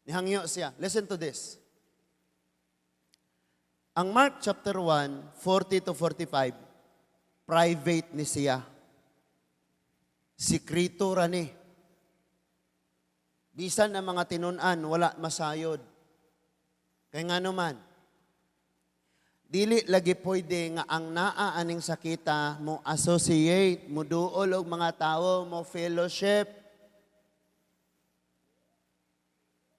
Nihangyo siya. Listen to this. Ang Mark chapter 1, 40 to 45, private ni siya. Sikrito ra ni. Bisan ang mga tinun-an, wala masayod. Kay nga naman, dili lagi pwede nga ang naa aning sakita mo associate, mo duol og mga tao, mo fellowship.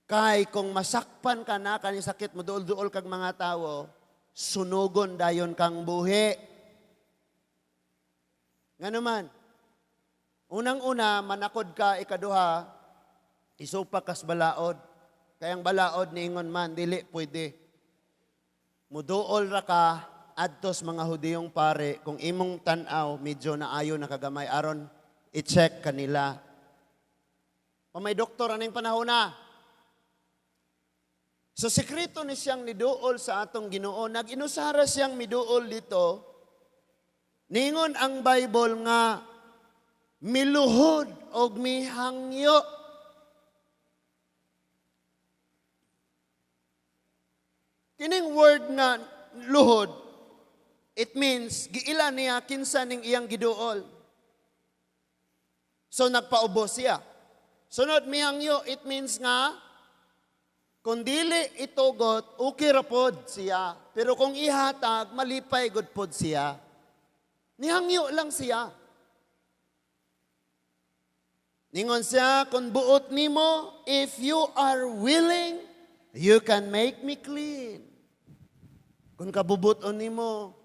Kay kung masakpan ka na kaning sakit, mo duol-duol kag mga tao, sunugon dayon kang buhi. Nga naman, unang-una, manakod ka, ikaduha, isupak kas balaod. Kay ang balaod niingon man, dili pwede. Muduol ra ka adtos mga Hudiyong pare kung imong tan-aw medyo naayo na kagamay aron i-check kanila. Pa may doktor aning panahon na. So sekreto ni siyang niduol sa atong Ginoo. Nag-inusara siyang miduol dito. Ningon ang Bible nga miluhod og mihangyo. Kining word nga luhod, it means giila niya kinsa ning iyang giduol. So nagpaubos siya. Sunod mihangyo, it means nga kung dili itugot, okay ra pod siya. Pero kung ihatag, malipay gud pod siya. Nihangyo lang siya. Ningon siya, "Kung buot nimo, if you are willing, you can make me clean." Kung kabubuton nimo,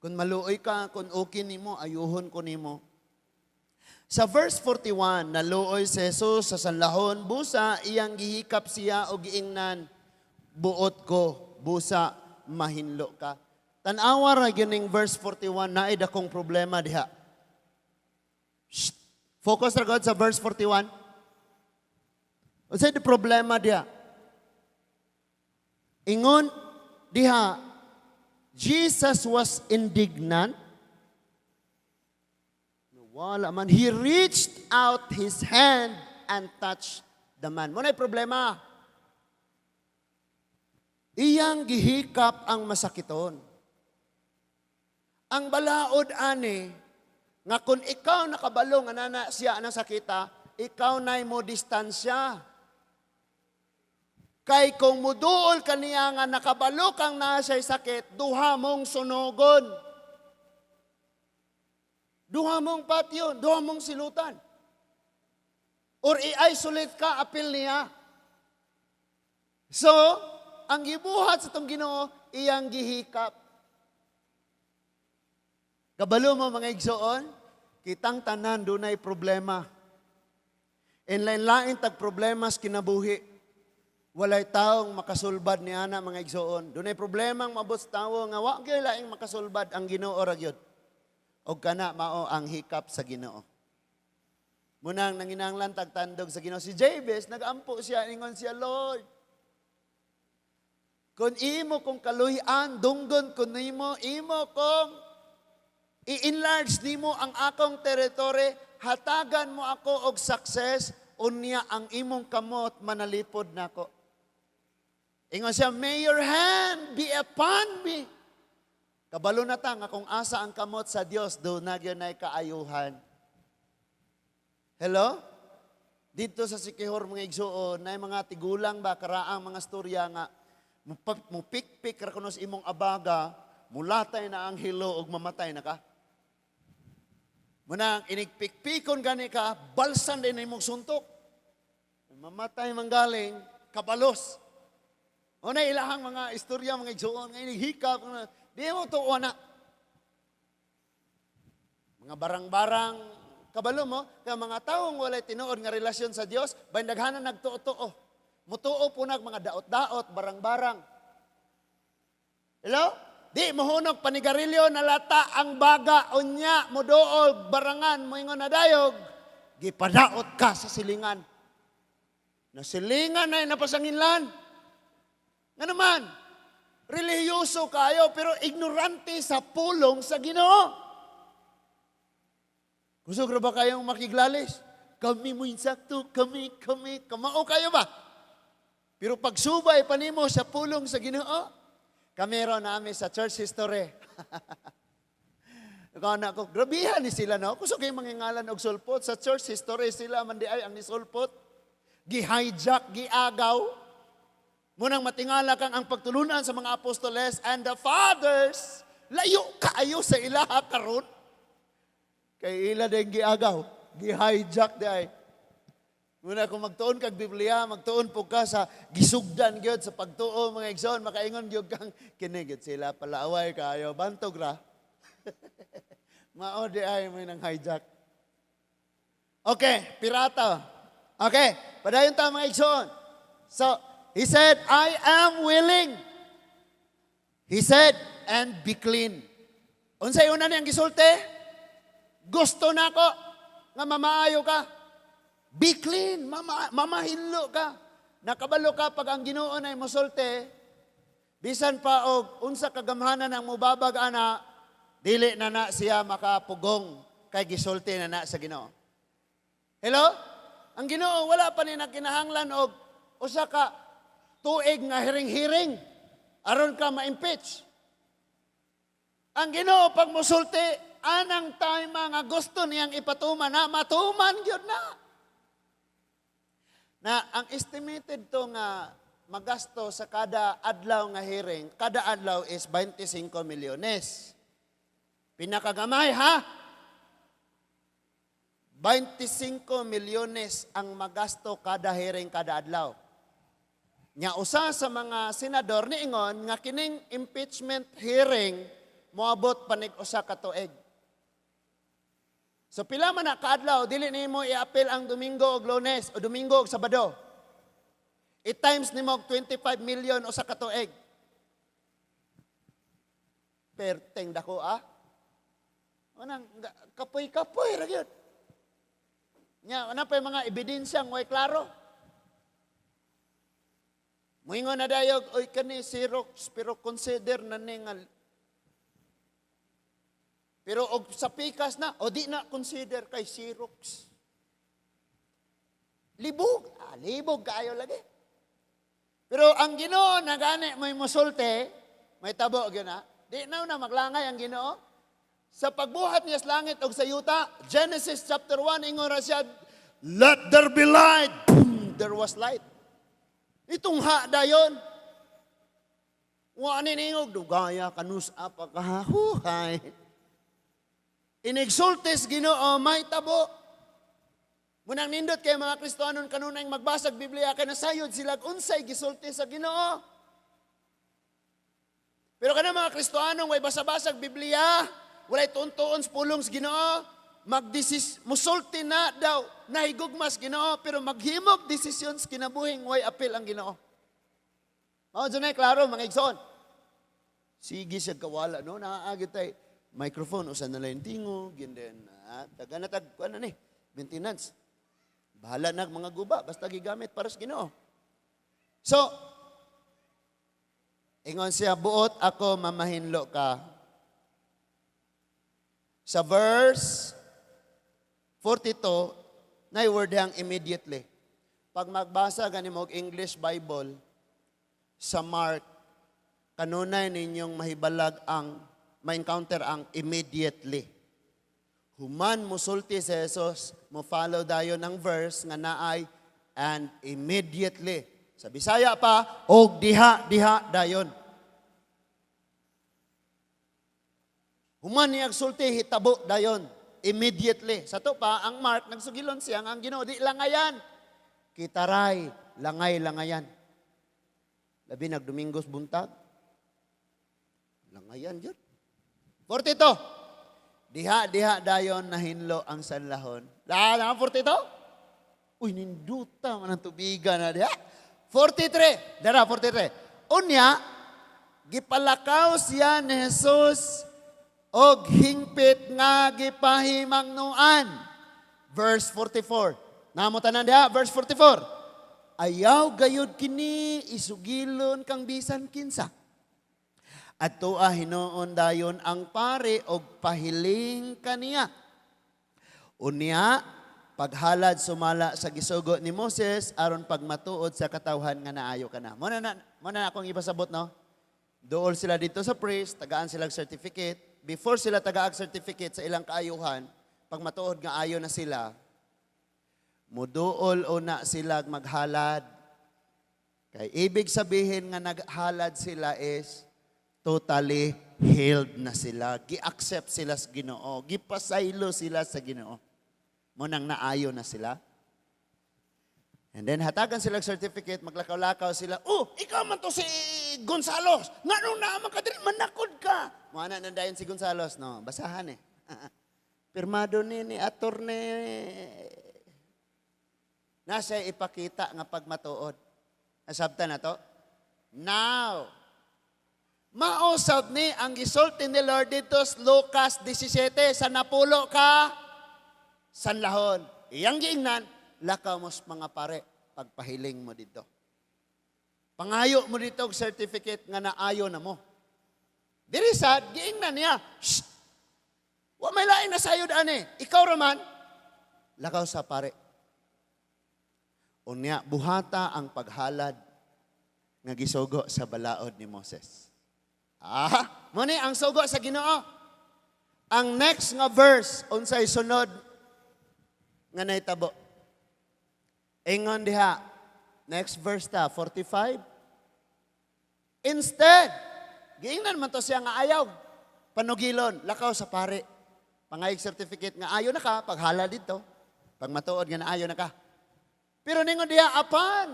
kung maluoy ka, kung okay nimo, ayuhon ko nimo. Sa verse 41, naluoy si Jesus sa sanlahon, busa iyang gihikap siya o giingnan, "Buot ko, busa mahinlo ka." Tan-awa ra gyud ning verse 41, naay dakong problema diha. Shh. Focus ra gud sa verse 41. Unsay di problema diha? Ingon diha, Jesus was indignant. Wala man. He reached out his hand and touched the man. Mao problema. Iyang gihikap ang masakiton. Ang balaod ani, nga kung ikaw nakabalo nga nana siya ang sakita, ikaw na'y mo distansya. Kay kung muduol kaniya nga nakabalo kang naa siya'y sakit, duha mong sunugon. Duha mong patyon, duha mong silutan. Or i-isolate ka, apil niya. So, ang gibuhat sa atong Ginoo, iyang gihikap. Kabalo mo, mga igsoon, kitang tanan dunay problema. Inlain-lain tag problemas kinabuhi. Walay taong makasulbad ni ana, mga igsoon. Dunay problemang maabot sa tawo nga wa gyud laing makasulbad, ang Ginoo ra gyud. Og kana mao ang hikap sa Ginoo. Munang nanginanglan tag tandog sa Ginoo. Si Jabez nagampo siya, ingon siya, "Lord, kung imo kong kaluy-an, dunggon ko nimo, imo kong i-enlarge nimo ang akong territory, hatagan mo ako og success, unya ang imong kamot manalipod nako." Ingon siya, "May your hand be upon me." Kabalo na ta nga kung asa ang kamot sa Dios, do na gyud nay kaayuhan. Hello? Dito sa Siquijor, mga igsuon, na mga tigulang ba, karaang mga storya nga, mupikpik ra kuno sa imong abaga, mulatay na ang hilo ug mamatay na ka. Munang inigpikpikon gani ka, balsan din na imong suntok. Mamatay man galing, kabalos. O na ilahang mga istorya, mga igsuon, nga inighikap, nga, di mo tuwa na. Mga barang-barang, kabalo mo, kaya mga taong walay tinuod nga relasyon sa Dios, bay daghanan nagtuo-tuo. Mutuo po nag mga daot-daot, barang-barang. Hello? Di mohunog panigarilyo, nalata ang baga, unya, muduol, barangan, moingon na dayog, gipadaot ka sa silingan. Nasilingan na napasanginlan. Nga naman, relihiyoso kayo pero ignorante sa pulong sa Ginoo. Kusog ra ba kayong makiglalis? Kami mo insakto, kami, kami, kamao kayo ba? Pero pagsubay pa nimo sa pulong sa Ginoo, kami ro nami sa church history. Ikaw na ko, grabihan ni sila, no? Kusog kay mangingalan og sulpot sa church history, sila man di ay ang nisulpot. Gi-hijack, giagaw. Munang matingala kang ang pagtulunan sa mga apostoles and the fathers, layo kaayo sa ilaha karon. Kay ila din giagaw, gi-hijack di ay. Muna kung magtuon kag Biblia, magtuon po ka sa gisugdan gyud sa pagtuo, mga igsoon, makaingon gyud kang kini gyud sila palaaway kayo, bantog ra. Mao di ay may nang hijack. Okay, pirata. Okay, padayon ta, mga igsoon. So, he said, "I am willing." He said, "And be clean." Unsay una niyang gisulti? Gusto na ko nga mamaayo ka. Be clean, mama, mamahinlo ka. Nakabalo ka pag ang Ginoo na mosulti, bisan pa og unsa kagamhanan ang mubabag ana, dili na na siya makapugong kay gisulti na na sa Ginoo. Hello? Ang Ginoo wala pa ni nagkinahanglan og usa ka tuig nga hiring-hiring aron ka ma-impeach. Ang Ginoo pag musulti anang time nga gusto niyang ipatuman na matuman gyud na. Na ang estimated to nga magasto sa kada adlaw nga hearing, kada adlaw is 25 milyones. Pinakagamay, ha? 25 milyones ang magasto kada hearing kada adlaw. Nya usa sa mga senador niingon nga kining impeachment hearing moabot panig usa ka tuig. So pila man na kaadlaw, dili nimo i-apil ang Domingo og Lunes o Domingo og Sabado. I-times nimo og 25 million usa ka tuig. Perteng dako ah. Unang kapoy-kapoy ra gyud. Nya ana pa yung mga ebidensya way klaro. Muingon na dayog, "Oy, kani Xerox, pero consider na ni nga." Pero og sa pikas na, o di na consider kay Xerox. Libog, ah, libog kaayo lagi. Pero ang Ginoo na gani may musulti, may tabo gyud na. Di na na maglangay ang Ginoo. Sa pagbuhat niya sa langit og sa yuta, Genesis chapter 1, ingon ra siya, "Let there be light." Boom, there was light. Itong ha dayon. Wa ni ningog dugaya kanus apa kahuhay. Inigsultis Ginoo, may tabo. Munang nindot kay mga Kristohanon kanunay magbasag Biblia kay nasayod sila unsay gisulti sa Ginoo. Pero kana mga Kristohanong way basa-basag Biblia, walay tuon-tuon sa pulong sa Ginoo, magdesis musulti na daw nahigugmas Ginoo pero maghimog desisyon sa kinabuhing way apil ang Ginoo. Mao dyan ay klaro, mga igsoon. Sige siya kawala, no, naaagit tay microphone usa na lang yung tingog and then taga na tag kuan na ni maintenance. Bahala na ang mga guba basta gigamit para sa Ginoo. So, ingon siya, "Buot ako, mamahinlo ka." Sa verse 42, na word yang "immediately." Pag magbasa gani mo og English Bible sa Mark, kanunay ninyong mahibalag ang ma-encounter ang "immediately." Human musulti si Jesus, mo follow dayon ang verse nga naay "and immediately." Sa Bisaya pa, og diha diha dayon. Human niya sulti, hitabo dayon. Immediately. Sa to pa, ang Mark, nagsugilon siya nga ang Ginoo di langayan. Kitaray, langay langayan. Labi nag Domingos buntag. Langayan yun. 42. Diha, diha dayon nahinlo ang sanlahon. La, na 42? Uy, ninduta man ang tubigan na diha. 43. Dara, 43. Unya, gipalakaw siya ni Jesus og hingpit nga gipahimangnuan. Verse 44. Namo tanan diha, verse 44. Ayaw gayud kini isugilon kang bisan kinsa. Adtoa hinuon dayon ang pare og pahiling kaniya. Unya, paghalad sumala sa gisugo ni Moses aron pagmatuod sa katawhan nga naayo ka na. Mo na akong ipasabot, no? Duol sila dito sa priest, tagaan sila og certificate. Before sila tagaag certificate sa ilang kaayuhan, pag matuod nga ayo na sila, muduol una sila maghalad. Kay ibig sabihin nga naghalad sila is totally healed na sila. Gi-accept sila sa Ginoo. Gipasaylo sila sa Ginoo. Mao nang naayo na sila. And then hatagan sila og certificate, maglakaw-lakaw sila. "Oh, ikaw man to si Gonzalo. Nganong naa man ka diri, manakod ka." Mo na dayon si Gonzalo, no? Basahan eh. "Pirmado ni attorney." Nasa ipakita nga pagmatuod. Nasabtan na to? Now, mausab ni ang gisulti ni Lord dito sa Lucas 17 sa napulo ka sanlahon. Iyang giingnan, lakaw mo sa mga pare, pagpahiling mo dito. Pangayo mo dito og certificate nga naayo na mo. Diri sad, giingnan niya, "Shh! Wa may lain na sayod ani. Ikaw raman, lakaw sa pare. Unya, buhata ang paghalad nga gisugo sa balaod ni Moses." Ah, mao ni ang sugo sa Ginoo. Ang next nga verse, unsay sunod nga nahitabo? Ingon diha, next verse ta, 45. Instead, giingnan man to siya nga ayaw. Panugilon, lakaw sa pare. Pangayog certificate nga ayo na ka, paghala dito. Pag matuod nga naayo na ka. Pero ningon diha, apan,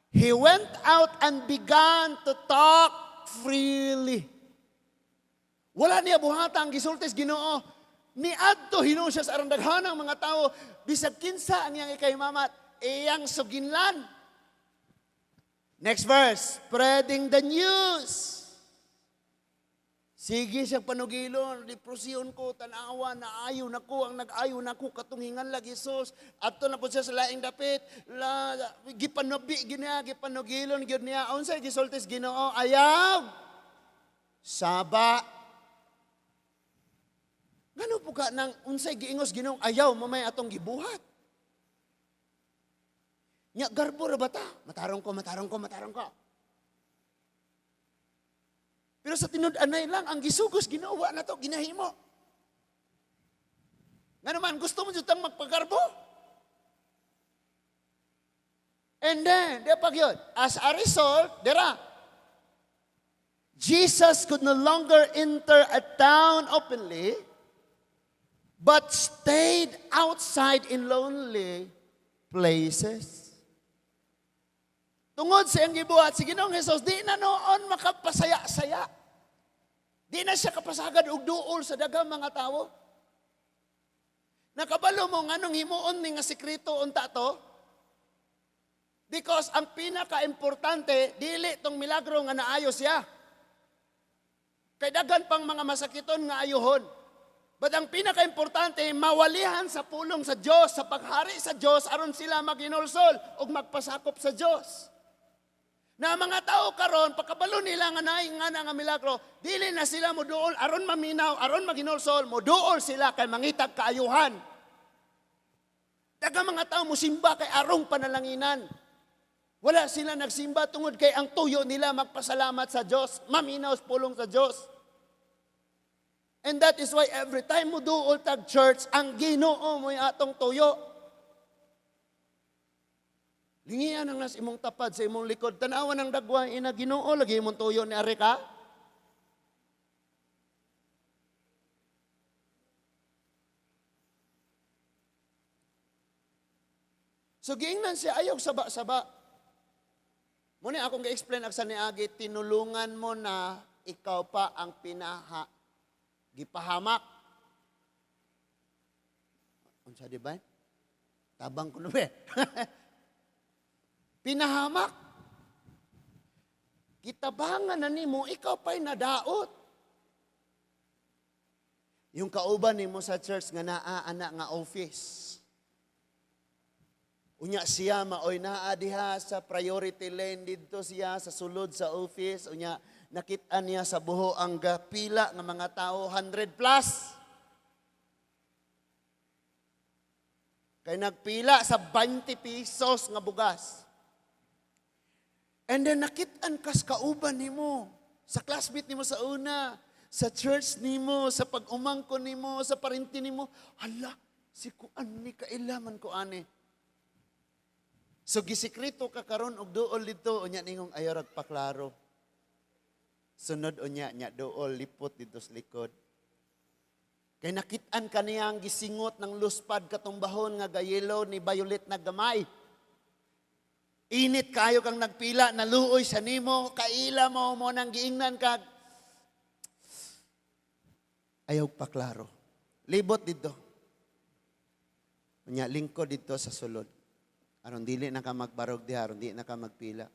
he went out and began to talk freely. Wala niya buhata ang gisulti sa Ginoo. Niadto hinuon siya sa arang daghanang mga tao, bisag kinsa ang iyang ikahimamat, iyang suginlan. Next verse, spreading the news. Sige siyang panugilon, leprosyon ko, tanawa, naayo na ko, ang nag-ayo na ko, katong hinganlag Jesus. Adto na po siya sa laing dapit, la, gipanabi gina, gipanugilon gyud niya. Unsay gisulti sa Ginoo? Ayaw! Saba. Ngano po ka nang unsay giingos Ginoo, ayaw mamay atong gibuhat? Nya garbo ra ba ta? Matarong ko, matarong ko, matarong ko. Pero sa tinud-anay lang, ang gisugos Ginoo na to ginahimo. Nga naman, gusto mo jud tang magpagarbo. And then, di pa yun, as a result, dira, Jesus could no longer enter a town openly, but stayed outside in lonely places. Tungod sa iyang gibuhat, si Ginoong Jesus, di na noon makapasaya-saya. Di na siya kapasagad og duol sa daghang mga tao. Nakabalo mo nganong himuon ni nga sekreto unta to? Because ang pinaka-importante, dili tong milagro nga naayo siya. Kay daghan pang mga masakiton nga ayuhon. But ang pinaka-importante, mawalihan sa pulong sa Dios, sa paghari sa Dios, aron sila maginulsol ug magpasakop sa Dios. Na ang mga tao karon pagkabalo nila nga naay nga na nga milagro, dili na sila moduol aron maminaw, aron maginulsol, moduol sila kay mangitag kaayuhan. Daghang mga tao musimba kay arong panalanginan. Wala sila nagsimba tungod kay ang tuyo nila magpasalamat sa Dios, maminaw sa pulong sa Dios. And that is why every time mo duol tag church, ang Ginoo mo'y atong tuyo. Lingian ang nas imong tapad sa imong likod. Tanawan ang dagway ina Ginoo lagi imong tuyo ni ari ka. So giingnan siya ayaw saba-saba. Muna akong gi-explain sa niagi, tinulungan mo na ikaw pa ang pinaha gipahamak. Unsa di ba? Tabang ko ba? Pinahamak. Gitabangan na nimo, ikaw pa'y nadaot. Yung kauban nimo sa church nga naa ana nga office. Unya siya maoy naa diha sa priority lane didto siya sa sulod sa office. Unya nakit-an niya sa buho ang pila nga mga tao, 100 plus. Kay nagpila sa 20 pesos nga bugas. And then nakit-an kas kauban nimo, sa classmate nimo sa una, sa church nimo, sa pag-umangko nimo, sa parinti nimo. Hala, si kuan ni kailaman ko ani. So gisikreto ka karon og duol dito, unya ningong ayaw rag paklaro. Sunod unya nya duol lipot dito sa likod. Kay nakit-an ka niyang gisingot ng luspad katong bahon nga gayelo ni violet na gamay. Init kayo kang nagpila, naluoy sa nimo, kaila mo mo nang giingnan kag ayaw paklaro. Libot dito. Unya lingkod dito sa sulod. Aron dili na ka magbarog diha, aron di na ka magpila.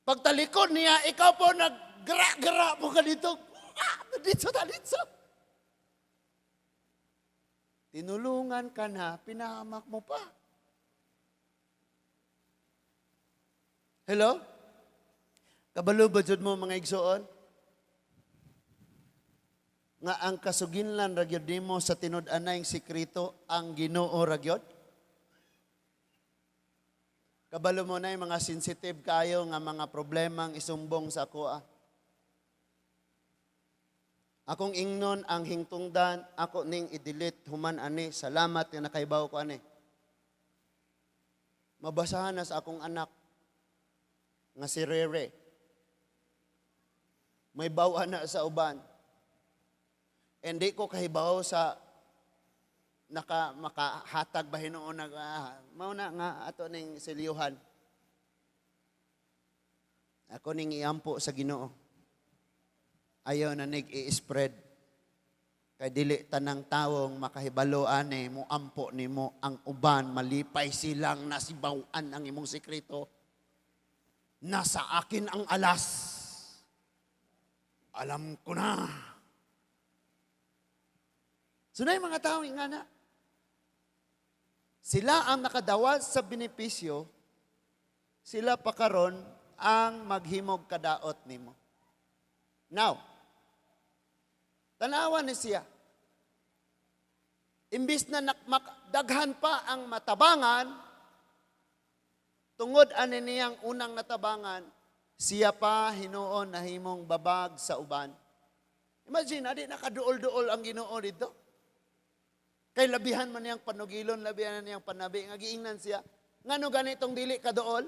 Pagtalikod niya, ikaw po naggra-gra mo ka dito. Ah, dito ta dito. Tinulungan ka na, pinahamak mo pa. Hello? Kabalo ba jud mo, mga igsoon? Nga ang kasuginlan ra gyud nimo sa tinud-anay sikreto ang Ginoo ra gyud? Kabalo mo na yung mga sensitive kayo nga mga problemang isumbong sa akoa. Akong ingnon ang hingtungdan, ako ning i-delete human ani. Salamat nga nakaibaw ko ani. Mabasahan na sa akong anak nga si Rere. May bawa na sa uban. Hindi ko kahibaw sa naka makahatag ba hinuon nag mao na nga ato ning silyuhan. Ako ning iampo sa Ginoo. Ayaw na nig i-spread. Kay dili tanang tawong makahibalo ani mo ampo nimo, ang uban malipay silang nasibawan ang imong sekreto. Nasa akin ang alas. Alam ko na. So na yung mga taong ingana. Sila ang nakadawat sa benepisyo, sila pa karon ang maghimog kadaot nimo. Now, tanawan ni siya. Imbis na daghan pa ang matabangan, tungod ani niyang unang natabangan, siya pa hinuon nahimong babag sa uban. Imagine, adi nakaduol-duol ang Ginoo dito. Kay labihan man niyang panugilon, labihan man niyang panabi, nga giingnan siya. Ngano ganitong dili kaduol?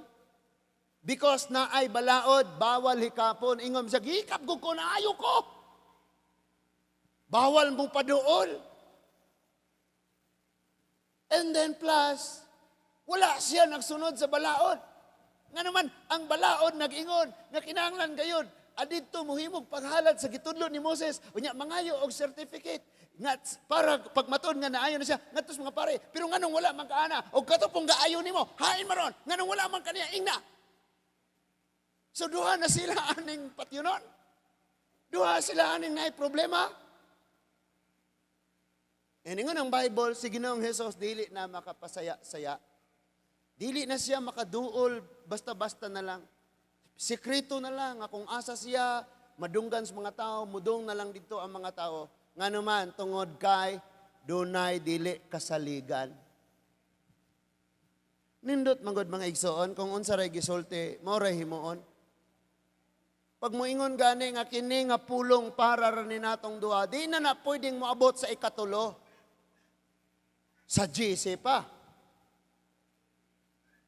Because naay balaod, bawal hikapon. Ingom siya, gihikap ko na ayo ko. Bawal mo paduol. And then plus, wala siya nagsunod sa balaod. Nga naman, ang balaod nag-ingon, nga kinahanglan gayon, adito muhimog paghalad sa gitudlo ni Moses, unya mangayo og certificate nga para pagmaton nga naayo na siya ngadto sa mga pare. Pero nganong wala man kaana og kato pong gaayo nimo, hain maron, nganong wala man kaniya ingna. So duha na sila aning patyunon. Duha sila aning naay problema. E ningon ang Bible, si Ginoong Hesus dili na makapasaya-saya. Dili na siya makaduol basta-basta na lang. Sekreto na lang nga kung asa siya madunggan sa mga tao, mudong na lang dito ang mga tao. Ngano man, tungod kay dunay dili kasaligan. Nindot manggod, mga igsoon, kung unsa ray gisulti, mao ray himuon. Pag moingon gani nga kini nga pulong para ra ni natong duha, di na na pwedeng moabot sa ikatulo. Sa GC pa.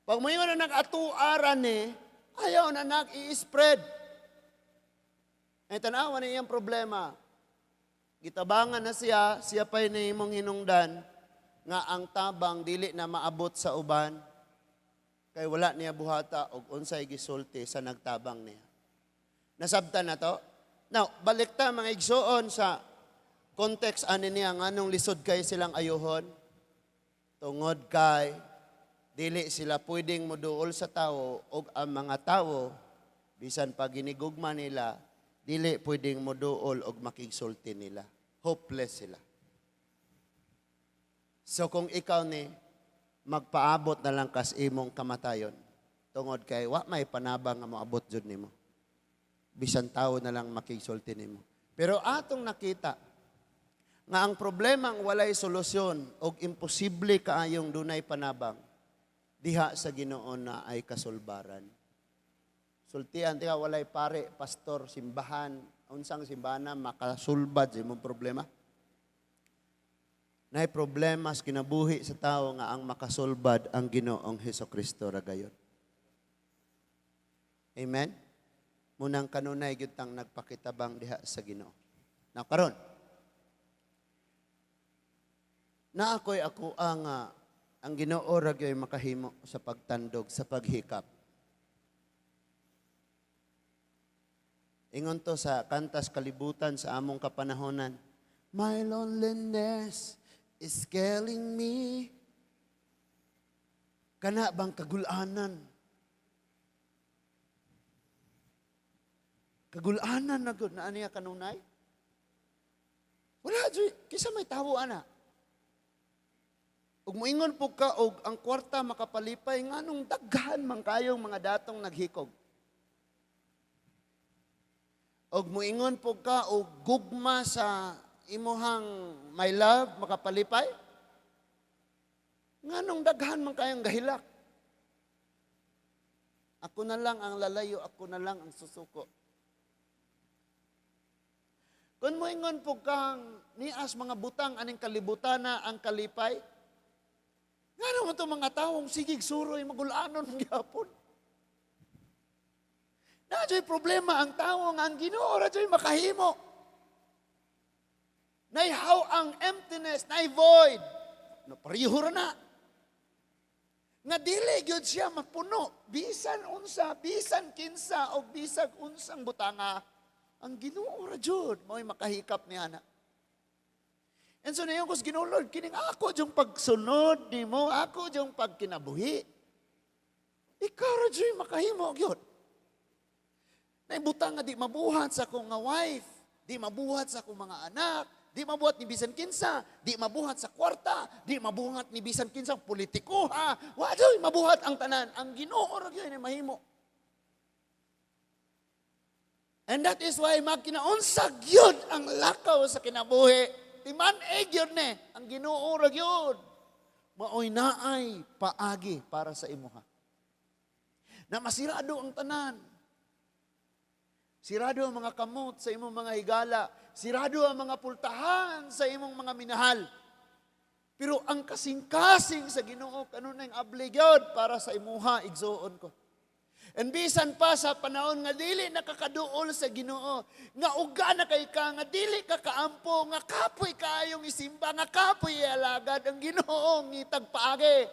Pag moingon na nag-atuara ni, ayaw na nag-i-spread. Ay tanawa na iyang problema. Gitabangan na siya, siya pa'y nahimong hinungdan nga ang tabang dili na maabot sa uban kay wala niya buhata og unsay gisulti sa nagtabang niya. Nasabtan na to? Now, balik ta, mga igsoon, sa Context ani niya, nganong lisod kay silang ayuhon? Tungod kay dili sila pwedeng moduol sa tawo og ang mga tawo, bisan pa ginigugma nila, dili pwedeng moduol og makigsulti nila. Hopeless sila. So kung ikaw ni magpaabot na lang kas imong kamatayon tungod kay wa may panabang nga moabot jud nimo. Bisan tawo na lang makigsulti nimo. Pero atong nakita nga ang problemang walay solusyon og imposible kaayong dunay panabang, diha sa Ginoo na ay kasulbaran. Sultian tika, walay pare, pastor, simbahan, unsang simbahan na makasulbad sa imong problema. Nay problema sa kinabuhi sa tao nga ang makasulbad ang Ginoong Heso Kristo ra gayon. Amen? Munang kanunay gyud tang nagpakitabang diha sa Ginoo. Now karon, na ako'y ako ang Ginoo ra gyud makahimo sa pagtandog, sa paghikap. Ingon to sa kantas kalibutan sa among kapanahonan. My loneliness is killing me. Kana bang kagulanan? Kagulanan na gud na aniya kanunay? Wala jud kisa may tawo ana. Ug moingon po ka og ang kwarta makapalipay, nganong daghan man kayong mga datong naghikog? Og moingon po ka og gugma sa imuhang my love makapalipay, nganong daghan man kayong gahilak? Ako na lang ang lalayo, ako na lang ang susuko. Kung moingon po kang nias mga butang aning kalibutan na ang kalipay, ngano mo itong mga tawong sigig suroy magulanon gyapon? Najoy problema ang tawo nga ang Ginoo ra joy makahimo. Naihaw ang emptiness, nay void. No, pareho ra na. Nga dili gyud siya mapuno bisan unsa, bisan kinsa o bisag unsang butanga, ang Ginoo ra jud mao'y makahikap niya na. And so nayon ko sa Ginoo, Lord, kining ako jung pagsunod nimo, ako jung pagkinabuhi. Ikaw ra jud makahimo gyud. Naibutang nga di mabuhat sa akong nga wife, di mabuhat sa akong mga anak, di mabuhat ni bisan kinsa, di mabuhat sa kwarta, di mabuhat ni bisan kinsa politiko ha. Wa jud mabuhat ang tanan. Ang Ginoo ra gyud ni mahimo. And that is why magkinaunsa gyud ang lakaw sa kinabuhi. Timan-ig gyud ni ang Ginoo ra gyud. Maoy naay paagi para sa imuha. Na masirado ang tanan. Sirado ang mga kamot sa imong mga higala. Sirado ang mga pultahan sa imong mga minahal. Pero ang kasing-kasing sa Ginoo kanunay abli gyud para sa imuha, igsuon ko. And bisan pa sa panahon nga dili nakakaduol sa Ginoo, nga uga na kay ka, nga dili ka kaampo, nga kapoy kaayong isimba, nga kapoy ialagad, ang Ginoo ngitag paagi.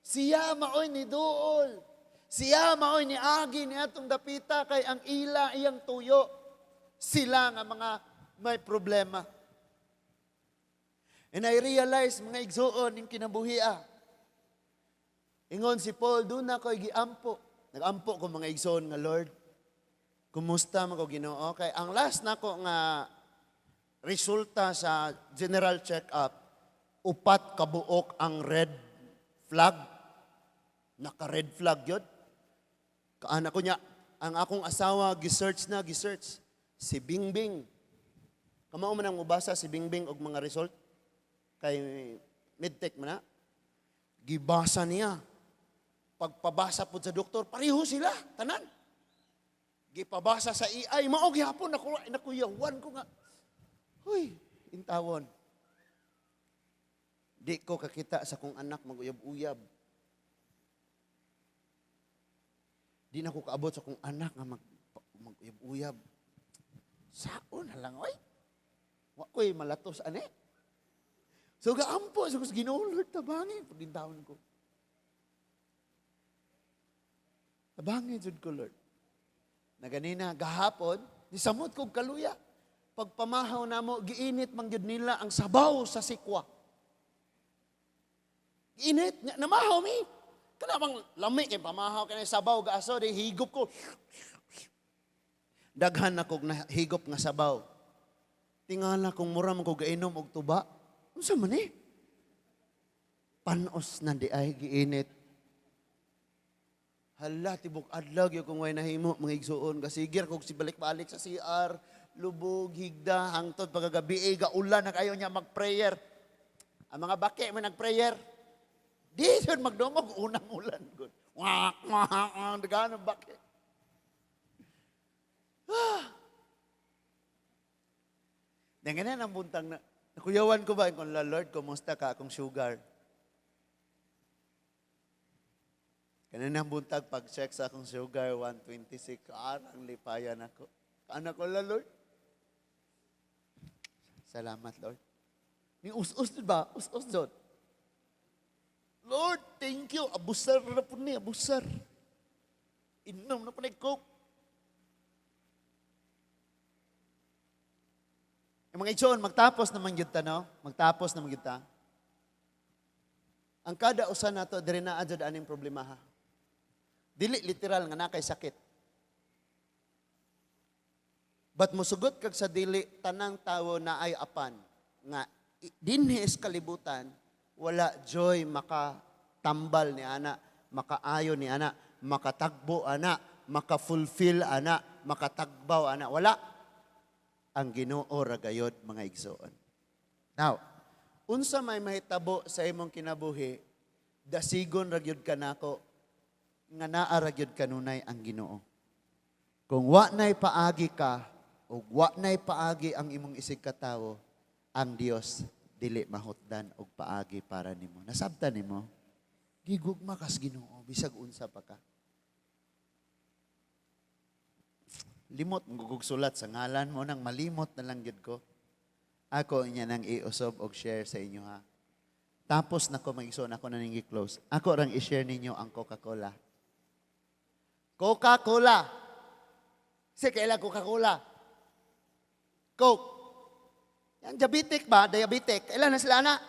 Siya maoy ni duol. Siya maoy ni agi ni atong dapita kay ang ila iyang tuyo. Sila nga mga may problema. And I realize, mga igsuon, yung kinabuhia. Ingon si Paul, doon na ko'y giampo. Nagampo ko, mga igsoon, nga Lord, kumusta man ko, Ginoo? Kay ang last nako nga resulta sa general check-up, 4 kabuok ang red flag. Naka-red flag yun. Kaanak ko niya, ang akong asawa, gisearch na, gisearch. Si Bingbing. Kamao man ang mubasa si Bingbing og mga result. Kay medtech man na. Gibasa niya. Pagpabasa po sa doktor, pareho sila, tanan. Gipabasa sa AI, mao gihapon, nakuyawan ko nga. Huy, intawon. Di ko kakita sa kong anak maguyab-uyab. Di na ko kaabot sa kong anak nga mag-uyab-uyab. Saon na lang, oy. Wa ko'y malatos, ane. So gaampo, so Ginoo, Lord, tabangi, pag taon ko. Tabangi, jud ko, Lord. Na ganina, gahapon, nisamot kog kaluya. Pagpamahaw namo, giinit man gyud nila ang sabaw sa sikwa. Giinit, nya, namahaw mi. Kana bang lami kay pamahaw kay sabaw gaaso di higop ko. Daghan na kog nahigop nga sabaw. Tingala kung mura man ko gainom og tuba. Unsa man eh? Panos na di ay giinit. Hala, tibok adlaw gyud kung way nahimo, mga igsuon. Gasigir kog si balik-balik sa CR, lubog, higda, hangtod pagkagabi, eh, gaulan na kayo niya mag-prayer. Ang mga baki mo nag-prayer. Di yun magdungog, unang ulan. Good. Wak, wak, wak, dagan ang baki. Ah. Ganyan ang buntang na, nakuyawan ko ba, kung la, "Lord, kumusta ka akong sugar?" Kanina buntag, pag-check sa akong sugar, 126, arang lipayan ako. Anak ko la, "Lord. Salamat, Lord." Ni us-us ba? Us-us doon. "Lord, thank you. Abusar na po ni, abusar. Inom na po ni Coke." Yung mga igsoon, magtapos naman gyud ta, no? Magtapos naman gyud ta. Ang kada usa nato diri naa jud aning problema ha. Dili literal nga nakay sakit. But musugot kag sa dili, tanang tawo na ay apan nga dinhi sa kalibutan wala joy makatambal ni ana, makaayo ni ana, makatagbo ana, maka-fulfill ana, makatagbaw ana. Wala. Ang Ginoo ra gayod, mga igsoon. Now, unsa may mahitabo sa imong kinabuhi, dasigon ra gyud kanako nga naa ra gyud kanunay ang Ginoo. Kung wa nay paagi ka ug wa nay paagi ang imong isig katawo, ang Dios dili mahutdan og paagi para nimo. Nasabtan nimo? Gigugma kas Ginoo bisag unsa pa ka. Limot mong sulat sa ngalan mo nang malimot na lang gyud ko. Ako inya nang iusob og share sa inyo ha. Tapos nako mag-isuon, ako na ning gi-close. Ako rang i-share ninyo ang Coca-Cola. Coca-Cola. Si kaila Coca-Cola? Coke. Yan, diabetic ba? Diabetic. Kailan na sila na?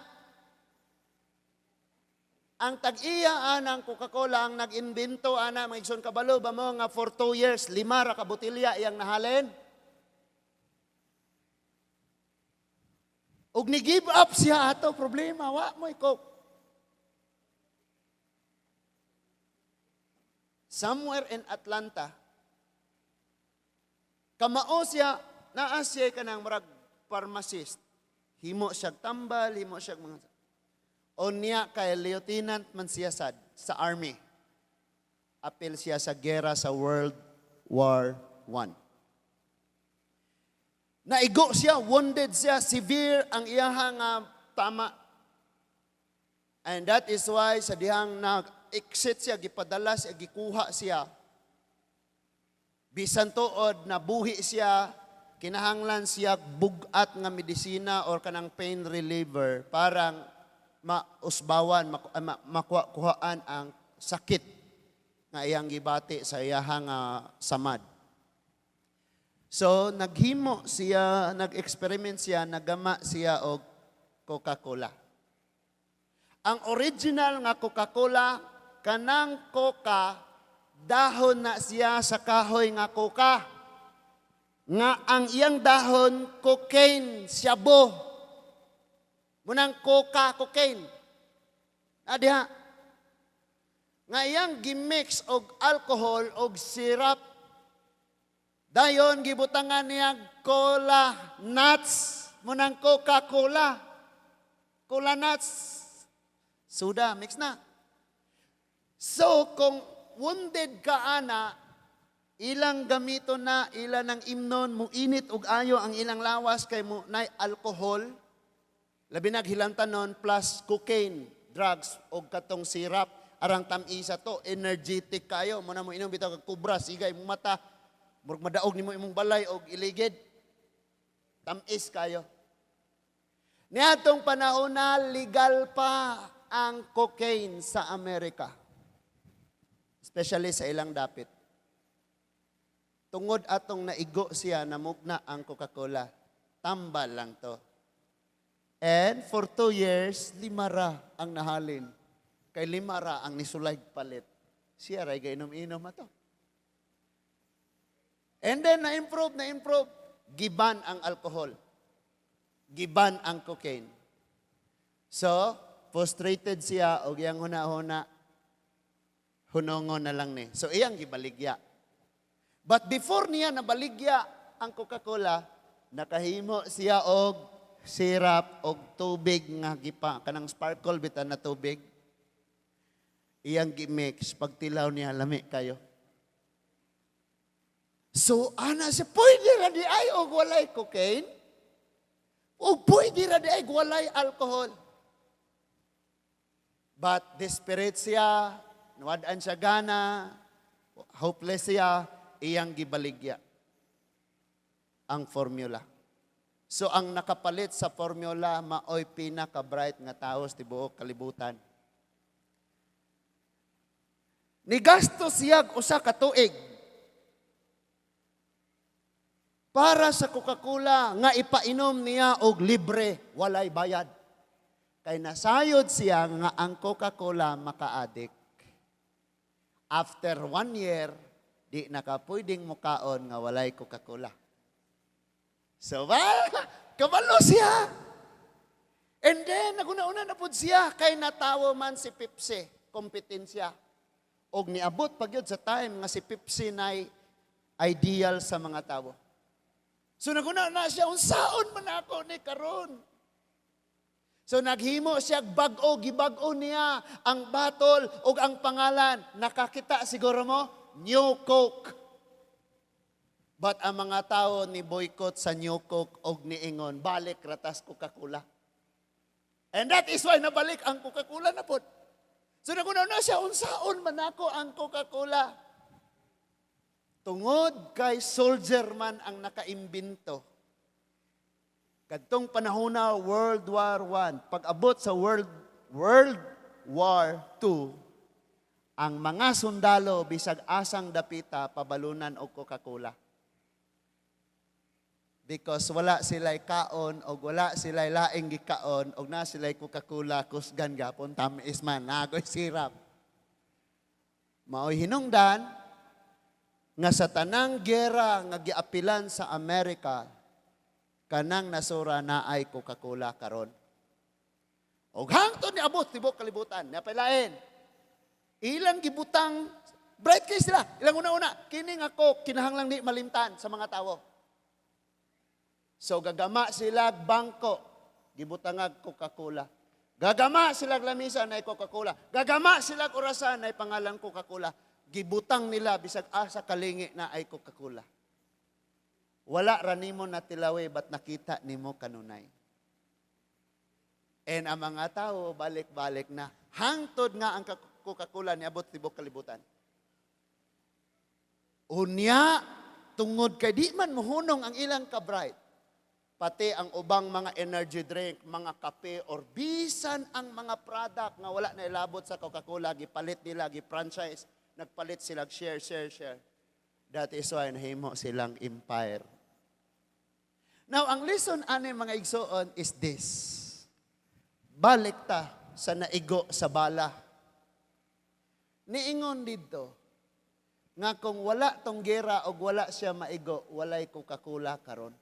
Ang tag-iya ang Coca-Cola, ang nag-imbento ana, mga igsoon, kabalo ba mo nga for 2 years, 5 ra ka botelya iyang nahalin? Ug ni give up siya ato problema, wa mo'y Coke. Somewhere in Atlanta, kamao siya, naa siya kanang murag pharmacist. Himo siya tambal, himo siya mga. Unya kay lieutenant man siya sad sa army. Apil siya sa gera sa World War I. Naigo siya, wounded siya, severe ang iyaha nga tama. And that is why sa dihang nag-exit siya, gipadala siya, gikuha siya. Bisan tuod na buhi siya, kinahanglan siya bugat nga medisina or kanang pain reliever parang mausbawan, makuha-kuhaan ang sakit nga iyang gibati sa iyahang samad. So, naghimo siya, nag-experiment siya, nagama siya og Coca-Cola. Ang original nga Coca-Cola, kanang Coca, dahon na siya sa kahoy nga coca. Nga ang iyang dahon, cocaine, syabo. Munang coca, cocaine. Adiha. Nga iyang gimix og alcohol og syrup. Dayon gibutangan niya cola nuts. Munang Coca-Cola. Cola nuts. Suda, mix na. So, kung wounded ka ana, ilang gamito na, ilan ang imnon, mo init og ayo ang ilang lawas kay mo nay alcohol, labi naghilantanon plus cocaine, drugs og katong syrup, arang tam-isa to, energetic kayo, mo na mo inom bitaw kag kubra, sigay imong mata, murag madaog nimo imong balay og iligid. Tam-is kayo. Niadtong panahon na legal pa ang cocaine sa Amerika. Especially sa ilang dapit. Tungod atong naigo siya, namugna ang Coca-Cola. Tambal lang to. And for 2 years, 5 ra ang nahalin. Kay 5 ra ang nisulay palit. Siya ray gainom-inom ato. And then, na-improve, na-improve. Gi-ban ang alcohol. Gi-ban ang cocaine. So, frustrated siya og iyang huna-huna, hunongon na lang ni. So, iyang gibaligya. But before niya nabaligya ang Coca-Cola, nakahimo siya og syrup og tubig nga gipa kanang sparkle bitan na tubig. Iyang gi-mix, pagtilaw niya, lami kayo. So, ana siya, pwede ra di ay og walay cocaine? Og pwede ra di ay walay alcohol? But desperate siya, nawad-an siya gana, hopeless siya, iyang gibaligya ang formula. So ang nakapalit sa formula maoy pinaka-bright nga tao sa tibuok kalibutan. Nigasto siya 1 ka tuig para sa Coca-Cola nga ipainom niya og libre, walay bayad. Kay nasayod siya nga ang Coca-Cola maka-addict. After one year, di na ka pwedeng mukaon nga walay Coca-Cola. So, well, kabalo siya. And then, naguna-una na pud siya kay natawo man si Pepsi, kompetensya. Og niabot pa gyud sa time nga si Pepsi nay ideal sa mga tawo. So naguna na siya, unsaon man ako ni karon? So naghimo siya bag-o, gibag-o niya ang bottle ug ang pangalan. Nakakita siguro mo, New Coke. But ang mga tao ni boycott sa New Coke og niingon, "Balik ra tas Coca-Cola." And that is why nabalik ang Coca-Cola na pod. So naguna na siya, unsaon man ako ang Coca-Cola? Tungod kay soldier man ang nakaimbento. Kadtong panahon na World War I, pag-abot sa World War II, ang mga sundalo bisag asang dapita pabalunan og Coca-Cola. Because wala sila'y kaon og wala sila'y laing gikaon og na sila'y Coca-Cola, kusgan gapon, tamis man, nagoy sirap. Maoy hinungdan nga sa tanang gera nga giapilan sa Amerika, kanang nasura na ay Coca-Cola karon. Og hangtod ni abot tibuok kalibutan, napailain. Ilang gibutang bright kay sila. Ilang una-una, kini nga Coke kinahanglang di malimtan sa mga tawo. So gagama sila bangko, gibutangag Coca-Cola. Gagama sila lamisa, na Coca-Cola. Gagama sila orasan, na pangalan Coca-Cola. Gibutang nila bisag asa kalingi na ay Coca-Cola. Wala ra nimo natilawi, but nakita nimo kanunay. And ang mga tao balik-balik na hangtod nga ang Coca-Cola niabot tibuok kalibutan. Unya, tungod kay di man mohunong ang ilang ka-bright, pati ang ubang mga energy drink, mga kape, or bisan ang mga product nga wala na ilabot sa Coca-Cola, gipalit nila, gi-franchise, nagpalit sila, share, share, share. That is why nahimo silang empire. Now, ang lesson ani, mga igsoon, is this. Balik ta sa naigo sa bala. Niingon didto nga kung wala tong gera o wala siya maigo, walay Coca-Cola karon.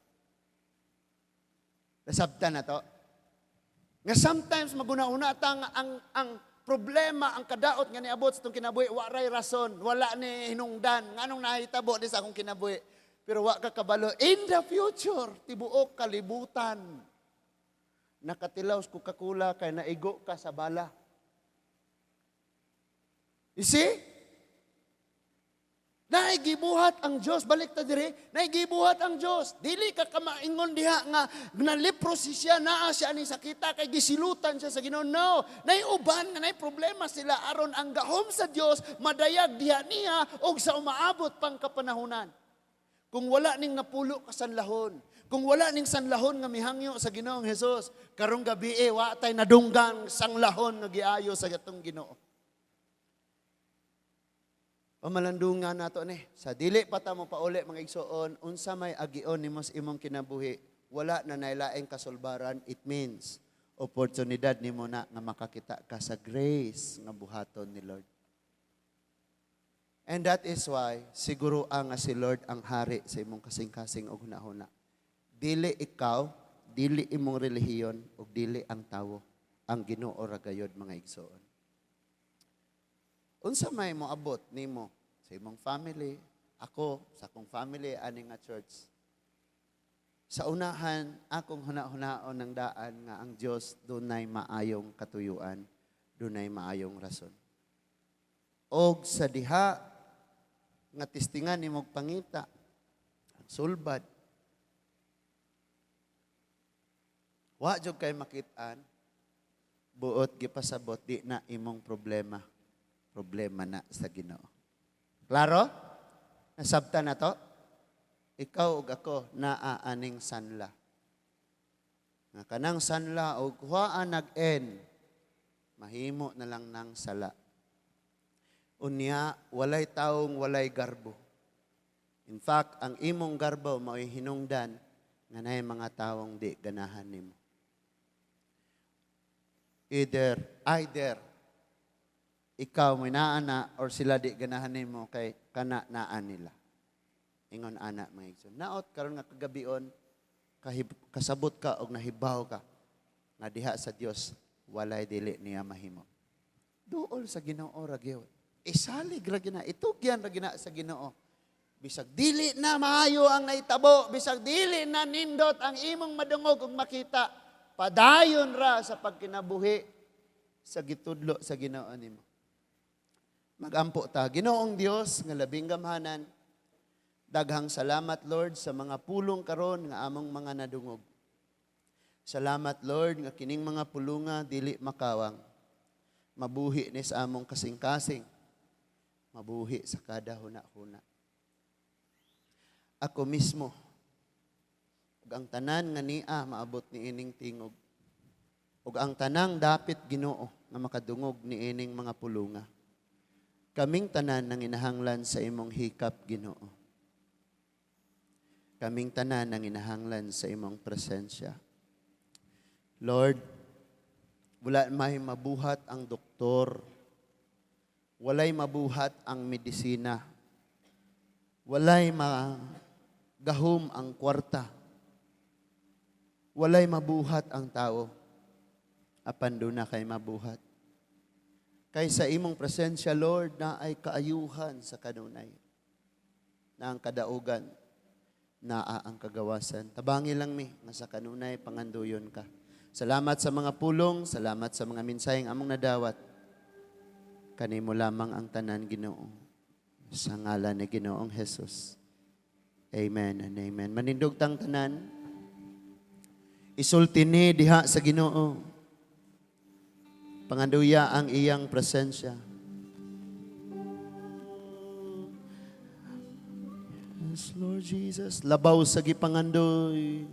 Nasabtan na to. Nga sometimes maguna-una ta nga ang problema, ang kadaot nga niabot sa itong kinabuhi, wa ray rason, wala ni hinungdan, nganong nahitabo ni sa akong kinabuhi? Pero wa ka kabalo, in the future, tibuok kalibutan, nakatilaw sa Coca-Cola kay naigo ka sa bala. You see? Naigibuhat ang Diyos. Balik ta dire. Naigibuhat ang Diyos. Dili ka kamaingon diha nga na-leprosy siya, naa siya ani sakita kay gisilutan siya sa Ginoo. No. Naiuban nga nay problema sila aron ang gahom sa Dios madayag diha niya og sa umaabot pang kapanahunan. Kung wala ning napulo ka sanlahon, kung wala ning sanlahon nga mihangyo sa Ginoong Hesus, karong gabi eh, wa tay nadunggan sanglahon nga giayo sa atong Ginoo. Pamalandungan nato ni. Sa dili pa ta mo pauli, mga igsoon, unsa may agion nimo sa imong kinabuhi, Wala na nailaing kasulbaran, it means oportunidad nimo na nga makakita ka sa grace nga buhaton ni Lord. And that is why siguro ang nga si Lord ang hari sa imong kasing-kasing og hunahuna. Dili ikaw, dili imong relihiyon ug dili ang tawo. Ang Ginoo ra gayod, mga igsoon. Unsa may moabot nimo sa imong family, ako sa akong family ani nga church? Sa unahan, akong huna-hunaon ng daan nga ang Dios dunay maayong katuyuan, dunay maayong rason. Og sa diha nga testingan nimog pangita, ang sulbad, wa jud kay makit-an, buot gipasabot, di na imong problema, problema na sa Ginoo. Klaro? Nasabta na to? Ikaw ug ako naa aning sanla. Nga kanang sanla og huwaan nag-end, mahimo na lang nang sala. Unya, walay taong walay garbo. In fact, ang imong garbo mao'y hinungdan nga naay mga taong di ganahan nimo. Either ikaw may naa na or sila di ganahan nimo kay kana naa nila. Ingon ana, mga igsoon. Naot karon nga kagabion kasabot ka og nahibaw ka nga diha sa Dios walay dili niya mahimo. Duol sa Ginoo ra gyud. Isalig ra gyud na, itugyan ra gyud na sa Ginoo. Bisag dili na maayo ang nahitabo, bisag dili na nindot ang imong madungog ug makita, padayon ra sa pagkinabuhi sa gitudlo sa Ginoo nimo. Magampo ta. Ginoong Dios nga labing gamhanan, daghang salamat, Lord, sa mga pulong karon nga among mga nadungog. Salamat, Lord, nga kining mga pulunga dili makawang. Mabuhi ni sa among kasing-kasing. Mabuhi sa kada huna-huna. Ako mismo, ug ang tanan nga nia maabot ni ining tingog, ug ang tanang dapit, Ginoo, nga makadungog ni ining mga pulunga. Kaming tanan nang inahanglan sa imong hikap, Ginoo. Kaming tanan nang inahanglan sa imong presensya. Lord, wala may mabuhat ang doktor. Walay mabuhat ang medisina. Walay magahom ang kwarta. Walay mabuhat ang tao. Apan duna kay mabuhat. Kay sa imong presensya, Lord, na ay kaayuhan sa kanunay. Na ang kadaugan, naa ang kagawasan. Tabangi lang mi, nga sa kanunay panganduyon ka. Salamat sa mga pulong, salamat sa mga mensaheng among nadawat. Kanimo lamang ang tanan, Ginoo. Sa ngalan ni Ginoong Jesus. Amen and amen. Manindog tang tanan. Isulti ni diha sa Ginoo. Panganduya ang iyang presensya. Yes, Lord Jesus. Labaw sa gipangandoy.